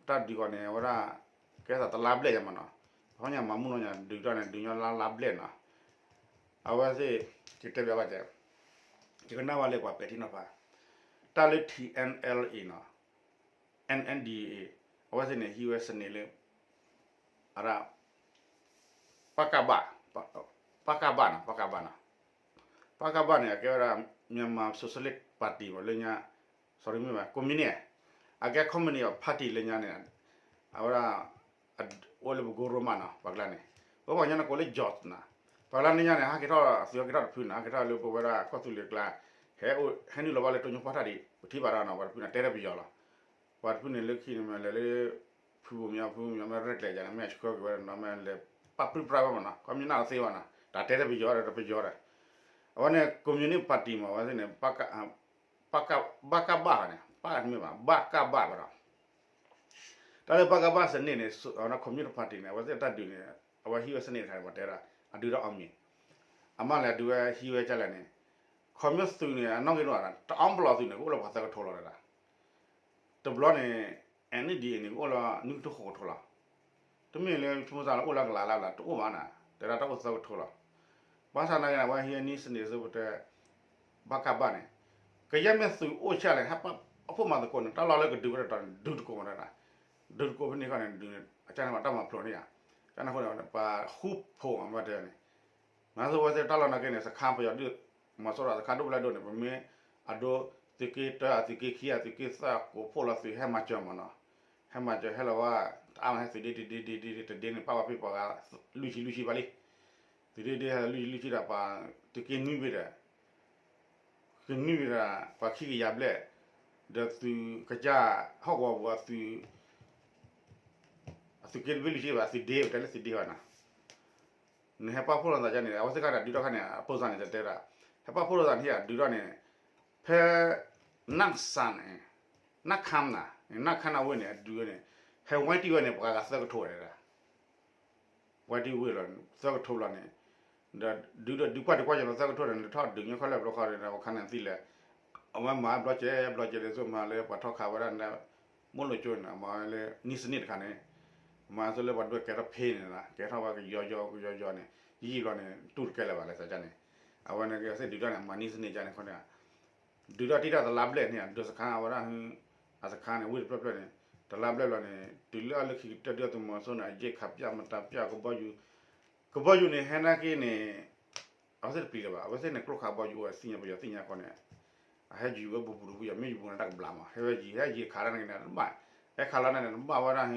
တၢ်ဒုးကီးန့ၣ် အဝဲဒၣ် ကဲသးတလါဘျဲၣ်ညါမနီၤ, ပှၤညါမၤမူနီၤညါ ဒုးတၢ်န့ၣ် ဒုးညီလါလါဘျဲၣ်နီၤ, အဝဲသ့ၣ် ယတဲဘၣ်ဘၣ်ကဲ ယကနၣ်ဘၣ်လၢပှၤပဲာ်ထံနီၤဖး, တၢ်လၢ ထံအဲၣ်အဲလ်အ့ နီၤ, အၣ်အၣ်ဒီအ့ အဝဲသ့ၣ်န့ၣ် ဟံးဝဲစနစ်လၢ အဒၣ် ပကဘ, ပကဘနီၤ, ပကဘနီၤ, ပကဘန့ၣ် အကဲဝဲဒၣ် Myanmar Socialist Party မး လၢညါ sorry မ့ၢ်ဘၣ် communist, အကဲ communist party လၢညါန့ၣ် အဝဲဒၣ် အိၣ်လၢပကိရိမးနီၤ ပှၤကျါန့ၣ်, ပှၤကညီန့ၣ်ကိးလၢ George နီၤ, ပှၤလၢန့ၣ်ညါန့ၣ် ဟဲက့ၤထီၣ်အသုးဟဲက့ၤထီၣ်တဖုန့ၣ် ဟဲက့ၤထီၣ်လၢပဝဲဒၣ်ကီၢ်သူလ့ၤကျါ, ဟဲနုာ်လီၤဘၣ်လၢတိညိၣ်ပှၢ်တၢ်ဒံး ပထံၣ်ဘၣ်ဒီးနီၤ ပှၤတဖုန့ၣ် တဲတၢ်ပယီၤလီၤ, ပှၤတဖုန့ၣ်လၢခံန့ၣ် မ့ၢ်လဲၤလၢ ဖုဘိၣ်မၠီ ဖုဘိၣ်မၠီ မ့ၢ်ရဲၣ်ကျဲၤယၤန့ၣ် မ့ၢ်ဆှၢက့ၤဝဲဒီးနီၤ မ့ၢ်လဲၤပာ်ပြံပြါဝဲမးနီၤ ကီမ့ၢ်နၢ်တသ့ဘၣ်နီၤ တၢ်တဲတၢ်ပယီၤဒီးတပယီၤဒီး, အဝဲန့ၣ် communist party မး အဝဲသ့ၣ်န့ၣ် ဘကဘဃီန့ၣ် ပကမ့ၢ်ဘၣ် ဘကဘဘၣ်ဒီး တၢ်လၢ ပကဘ စနစ် န့ၣ် အဝဲဒၣ် communist party န့ၣ် အဝဲသ့ၣ်တၢ်ဒုးန့ၣ် အဝဲဟံးဝဲ စနစ် တခါန့ၣ် ပှၤတဲဒၣ် အဒုးတၢ်အီၣ်မံၤ, အမ့ၢ်လဲၤဒုးဝဲဟံးဝဲကလဲၣ်န့ၣ်, ခီမ့ၢ်သုးန့ၣ် အနီၣ်ဂံၢ်ဒိၣ် တအီပလီၢ်သုးန့ၣ် ကအိၣ်လၢပှၤသၢကထိလီၤဒၣ်, တဘျီန့ၣ် NDAA န့ၣ် ကအိၣ်လၢနွံကထိဃိးကထိလီၤ, တမ့ၢ်လၢဆိကမိၣ်သးလၢအိၣ်လၢကလးလၢဘၣ် တအိၣ်ဘၣ်နၤ, တဲဒၣ်တၢ်အိၣ်သၢကထိလီၤ, ဘၣ်ဆၣ်နာ်က့န့ၣ် အဝဲဟံးနွံ စနစ် အသိးပတဲ ဘၣ်ကဘၣ်န့ၣ်, ကယဲၢ်မ့ၢ်သုးအိၣ်ဆၢလဲၣ် ဟဲပာ်ဖှိၣ်မၤသကိးန့ၣ် တၢ်လီၢ်လၢကဒုးဝဲတတီၤန့ၣ် ဒုးတကိးမးဒၣ်, ဒုးတကိးဖဲန့ၣ်ခီန့ၣ် ဒုးန့ၣ် အကၢ်န့ၣ်ဘၣ်တၢ်မၤဖျိးန့ၣ်ဧါ, ကၢ်န့ၣ်အဃိန့ၣ် ပှၤဃူဖိးမးဘၣ်တဲန့ၣ်, မၤသကိးဝဲသ့ၣ်တၢ်လီၢ်နာ်က့န့ၣ် စခါပယီၤဒုး မီၤစိရိၤစခါဒိၣ်ပလဲဒိၣ်န့ၣ် ပမ့ၢ်အဒိ သုးက့တၢ အသုးက့ခံ အသုးက့သၢ ကိးဖှိၣ်လီၤသုးဟဲမၤစၢၤမးနီၤ, ဟဲမၤစၢၤဟဲလီၤဝဲ တအါမးဟဲသုးဒ့တဒ့ဒ့ဒ့တဒ့န့ၣ် ပာ်ဝဲဖဲပှၤဂၤ လွံၢ်ဆံလွံၢ်ဆံဘၣ်လံ, သုးဒ့ဒ့ဟဲလွံၢ်ဆံလွံၢ်ဆံဒီး ပှၤသုးက့နွံဘ့ၣ်ဒီး ကနွံဘ့ၣ်ဒီး ပှၤခံကယၤဘျဲၣ်, ဒီးသုးကစၢ်ဟီၣ်ကဝီၤပူၤအသုး အသုးက့တဘ့ၣ်လွံၢ်ဆံဘၣ် သုးဒ့ ပတဲလၢသုးဒ့ဘၣ်နီၤ, နဟဲပာ်ဖှိၣ်လိာ်သးန့ၣ် အဝဲသ့ၣ်ခါန့ၣ် ဒုးတၢ်ခါန့ၣ် အပိၢ်စၢ်န့ၣ် တတဲဒၣ်, ဟဲပာ်ဖှိၣ်လိာ်သးန့ၣ် ဒုးထီၣ်န့ၣ် ဖဲ နၢ်စၢ်န့ၣ် နၢ်ခါနၤ နၢ်ခါနၤဝ့ၢ်န့ၣ် အဒုးဝဲန့ၣ် ဟဲဝဲတံၢ်ဝဲန့ၣ် ပှၤဂၤသၢကထိဝဲဒၣ် ဝဲတံၢ်ဝ့ၢ်လီၤန့ၣ် သၢကထိလီၤန့ၣ်, ဒီးဒုးဒီးဒုးကွၢ်တံၢ်ကွၢ်ယၤလီၤသၢကထိန့ၣ် ထီၣ်ဒုးညိၣ်ခီလၢဘျီဃီန့ၣ် ပခါန့ၣ်သံလဲၣ်, အဝဲမၤဘျီကဲဘျီကဲဒ်သိးမၤလၢပှၤထီၣ်ခးဝဲဒၣ်န့ၣ် မိၢ်လိာ်ကၠိန့ၣ် အမၤဝဲလၢ နွံ စနစ် တခါန့ၣ်, မၤအသိးလၢပှၤဒွဲၣ်ကဲထီၣ်ဖဲန့ၣ်လီၤ, ကဲထီၣ်ဝဲကယီယီကယီယီန့ၣ် ယံာ်ဘျီန့ၣ် တူၢ်တကဲလၢၤဘၣ်လၢသးန့ၣ်, အဝဲန့ၣ်ကသ့ၣ်ဒုးတၢ်န့ၣ် အမၤန့ၢ်စန့ၢ်ကန့ၣ်ခီန့ၣ် ဒုးတၢ်တံၢ်တၢ်တလါဘျဲၣ်န့ၣ် ဒုးစခါအဝဲဒၣ် အစခါန့ၣ် ဝ့ၢ်တဖျၢၣ်ဖျၢၣ်န့ၣ် တလါဘျဲၣ်ဘျီန့ၣ် တုၤလၢအလၢခံကတၢၢ်ဒုးသုးမီၤစိန့ၣ် အယဲၢ်ခးပၠၣ်မတၤပၠၣ်ကဘီယူၤ, ကဘီယူၤန့ၣ် ဟဲနာ်က့န့ၣ် အဝဲသ့ၣ်တပျံၤလၢၤဘၣ်, အဝဲသ့ၣ်န့ၣ် ကျိခးကဘီယူၤအိၣ်သ့ၣ်ညါပယီၤသ့ၣ်ညါဃီန့ၣ်, အဟဲယူၤဝဲဘူးဘူးတဘူးယၤ မ့ၢ်ယူၤဘူးန့ၣ်တၢ်ကဘျါမး ဟဲဝဲယံၤ ဟဲယံၤခးတၢ်န့ၣ် တဘၣ်, ဟဲခးလီၤန့ၣ် တဘၣ်ဝဲဒၣ်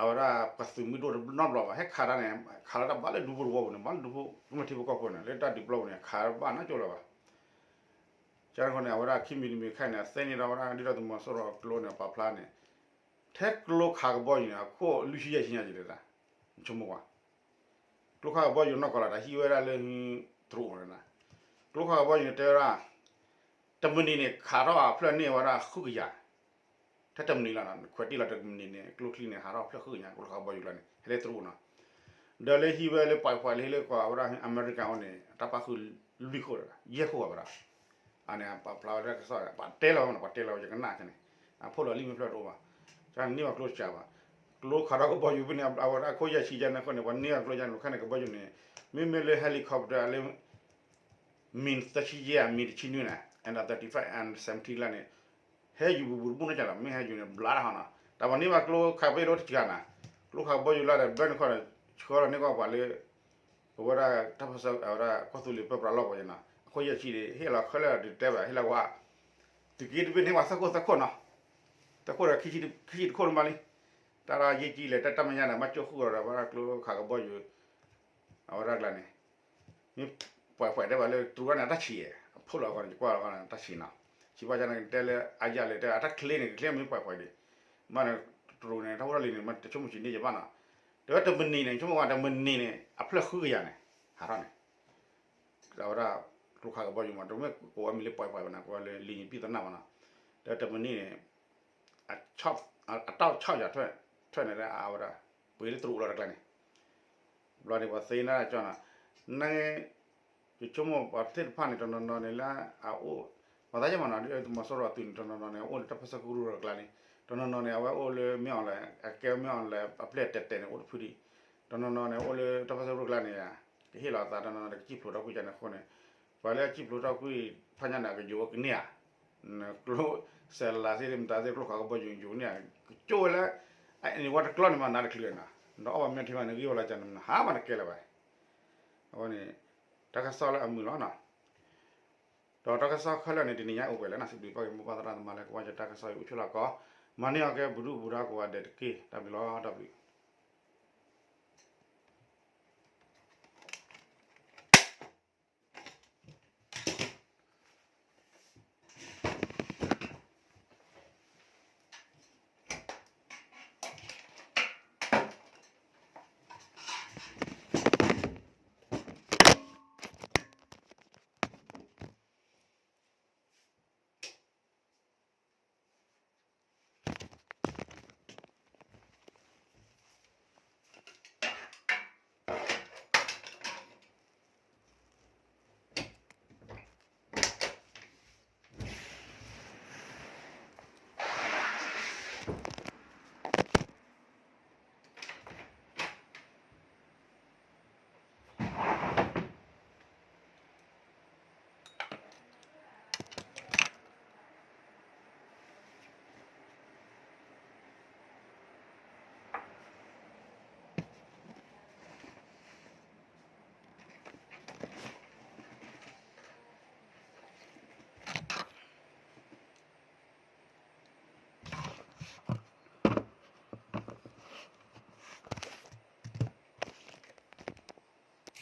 အဝဲဒၣ်ပှၤသုးမုၢ်ဒိၣ်တနီတဘျီဘၣ် ဟဲခးတၢ်န့ၣ် ခးလီၤတၢ်ဘၣ်လၢဒူဖိတဝီပူၤန့ၣ် ဘၣ်လၢဒူဖိကမျၢၢ်ထံဖိကီၢ်ဖိန့ၣ် လၢတၢ်ဒုးပျီပူၤန့ၣ် ခးဘၣ်နီတကၠိလၢၤဘၣ်. ကန့ၣ်ဃီန့ၣ် အဝဲဒၣ်ခံမံၤတမံၤခဲအံၤန့ၣ် အသ့န့ၢ်ဒီးဝဲဒၣ်ဒ်သိးသုးမီၤစိရိၤအကျိန့ၣ် ပာ်ဖျါန့ၣ် ထဲကျိခးကဘီယူၤန့ၣ် အခိၣ်လွံၢ်ဆံယဲၢ်ဆံညါက့ၤလၢတၢ် ဆိကမိၣ်ကွၢ် ကျိခးကဘီယူၤနီၢ်ကီၢ်လီၤ တၢ်ဟံးဝဲဒၣ်လၢ တရူးန့ၣ်, ကျိခးကဘီယူၤန့ၣ် တဲဝဲဒၣ် တမံးနံးန့ၣ် ခးထီၣ်အဖျၢၣ်န့ၢ်ဝဲဒၣ်ဃုကယၤ, ထဲတမံးနံးလီၤ ခွဲးတံၢ်လီၤတမံးနံးန့ၣ် ကျိချံန့ၣ် ဟးထီၣ်ဖျၢၣ်ဃုကယၤ ကျိခးကဘီယူၤလီၤန့ၣ် ဟဲလၢတရူးနီၤ, ဒီးလၢဟံးဝဲလၢပှဲၤပှဲၤလၢဟံးလၢကွၢ်ဝဲဒၣ် အမဲရကၤအိၣ်န့ၣ် တၢ်ပၣ်ဃုာ်လွံၢ်ခိၣ်ဒီး ယဲၢ်ခိၣ်ဘၣ်ဝဲဒၣ် အန့ၣ်ပာ်ဖျါဝဲဒၣ်ကစီၣ် ပာ်တဲလီၤဝဲန့ၣ် ပှၤတဲလီၤဝဲယကနၣ်န့ၣ်, အဖိလီၤလံာ်မ့ၢ်ဖျၢၣ်တအိၣ်ဘၣ်, န့ၢ်ဘၣ်ကျိစှၤဘၣ်, ကျိခးထီၣ်ကဘီယူၤဖဲန့ၣ် အဝဲဒၣ်ခိၣ်ယဲၢ်ဆံယဲၢ်န့ၣ်ဃီန့ၣ် ပှၤန့ၢ်ဘၣ်ကျိယဲၢ်န့ၣ် ခါန့ၣ်ကဘီယူၤန့ၣ် မ့မ့ၢ်လၢ helicopter လၢ မံၤသၢဆံယဲၢ် မံၤတဆံနွံန့ၣ် and thirty-five and seventy လၢန့ၣ် ဟဲယူၤဘူးဘူးတဘူးနီတကၠိလီၤ မ့ၢ်ဟဲယူၤန့ၣ် ဘျါတၢ်ဟီနီၤ တၢ်ပှၤန့ၢ်ဘၣ်ကျိခးပ့ၣ်ဒိၣ်တကၠိနီၤ, ကျိခးကဘီယူၤလၢဒီးဘၢန့ၣ်ခီန့ၣ် ဆှၢလီၤန့ၢ်ကီၢ်ပှၤလၢ ပဝဲဒၣ်တၢ်ပၢၢ်ဆၢ အဝဲဒၣ်ကီၢ်သူလ့ၤပၢပြးလီၢ်ပှၤယဲနီၤ အခိၣ်ယဲၢ်ဆံန့ၣ် ဟ့ၣ်လီၤခဲလၢာ်ဒုးတဲဘၣ် ဟ့ၣ်လီၤဝဲ သုးက့တဘ့ၣ်န့ၢ်ပှၤသၢခိၣ်သၢခိၣ်နီၤ, သၢခိၣ်ဒီး ခံဆံတခိၣ်န့ၣ်မးလံ, တၢ်လၢယဲၢ်ဆံလဲၣ် တၢ်တၢ်မဲာ်ညါန့ၣ် ဘၣ်ကၠိၣ်ဃုာ်ဒီးဝဲဒၣ်ကျိခးကဘီယူၤ အဝဲဒၣ်ကျါန့ၣ် မ့ၢ်ပှဲၤပှဲၤတဲဘၣ်လၢတရူးန့ၣ် အတၢ်ဆံး အဖိလီၤအဂီၢ်န့ၣ် ယကွၢ်လီၤအဂီၢ်န့ၣ် တၢ်ဆံးနီၤ, ဆံးဘၣ်ဆၣ်န့ၣ် တဲလၢအယၢ်လဲၣ် တဲအတၢ်ချ့န့ၣ် ကချ့မ့ၢ်ပှဲၤပှဲၤဒံး, မ့ၢ်န့ၣ် တရူးန့ၣ် တၢ်ဖိတၢ်လံၤန့ၣ် မ့ၢ်တဆိကမိၣ်ဆံးန့ၢ်ယဘၣ်နီၤ, တဲဝဲတမံးနံးန့ၣ် ဆိကမိၣ်ဝဲတမံးနံးန့ၣ် အဖျၢၣ်ဃုကယၤန့ၣ် ဟးထီၣ်န့ၣ် အဝဲဒၣ် ကျိခးကဘီယူၤမး တမ့ၢ်ကိးဝဲမံၤလၢပှဲၤပှဲၤဘၣ်န့ၣ် ကိးဝဲလၢလံာ်ညံပံၣ်သနၣ်မးနီၤ, တဲတမံးနံးန့ၣ် အ အတီၢ်ဆီၣ်ယၤ ထွဲန့ၣ်လၢအဝဲဒၣ် ပှ့ၤလၢတရူးလီၤတကျါန့ၣ် ဘျီန့ၣ် ပှၤသ့န့ၣ်ကၠီနီၤ, န ယဆိကမိၣ်ပှၤသ့ၣ်တဖၣ်န့ၣ် တနီၤနီၤန့ၣ်လၢအအိၣ် ပှၤသးယဲၢ်မးနီၤ ဒ်သုးမီၤစိရိၤအသုးန့ၣ် တနီၤနီၤန့ၣ် အိၣ်လၢတၢ်ပၢၢ်ဆၢကရူၢ်တကျါလံ, တနီၤနီၤန့ၣ် အဝဲအိၣ်လၢမ့ၢ်အီၤလဲၣ် အကဲမ့ၢ်အီၤလဲၣ် အပျဲၢ်တဲာ်တဲာ်န့ၣ် အိၣ်တဖုဒံး, တနီၤနီၤန့ၣ် အိၣ်လၢတၢ်ပၢၢ်ဆၢကရူၢ်တကျါန့ၣ် ကဟ့ၣ်လီၤအသး တနီၤနီၤန့ၣ် ကစံၣ်ဖျိးထီၣ်ကွံာ်ကန့ၣ်အဃိန့ၣ် ပှၤလၢအစံၣ်ဖျိးထီၣ်ကွံာ်ဖးညါန့ၣ် အကယိၤဝဲကန့ၢ်ဧါ ကျိ စဲးလၤသ့ၣ် မတၤသ့ၣ် ကျိခးကဘီယူၤယိၤန့ၣ် ကကၠိဝဲလၢ အန့ၣ်ဝဲတကျီန့ၣ်မး နါတချုးနီၤ ဒီးအီၣ်ဘၣ်မ့ၢ်ထံမးန့ၣ် ဂံၢ်ဝဲလီၤကန့ၣ် ဟးမးတကဲလၢၤဘၣ်. အဝဲန့ၣ် တၢ်ကစီၣ်လၢအမုာ်လီၤနီၤ ဒီးတၢ်ကစီၣ်ခဲလၢာ်န့ၣ် တနံၤညါအိၣ်ပှဲၤလၢ်နီၤ စံးဘျုးဘၣ်က့ၤမိၢ်ပၢ်သရၣ်သမါလၢကကွၢ်ယတၢ်ကစီၣ်အံၤ အိၣ်ဆိးလီၤကီး မၤန့ၢ်အီၤကဲပဒုၣ်ပဒါကိးဂၤဒဲးတက့ၢ်. တၢ်ဘျုးလီၤ တၢ်ဘျုး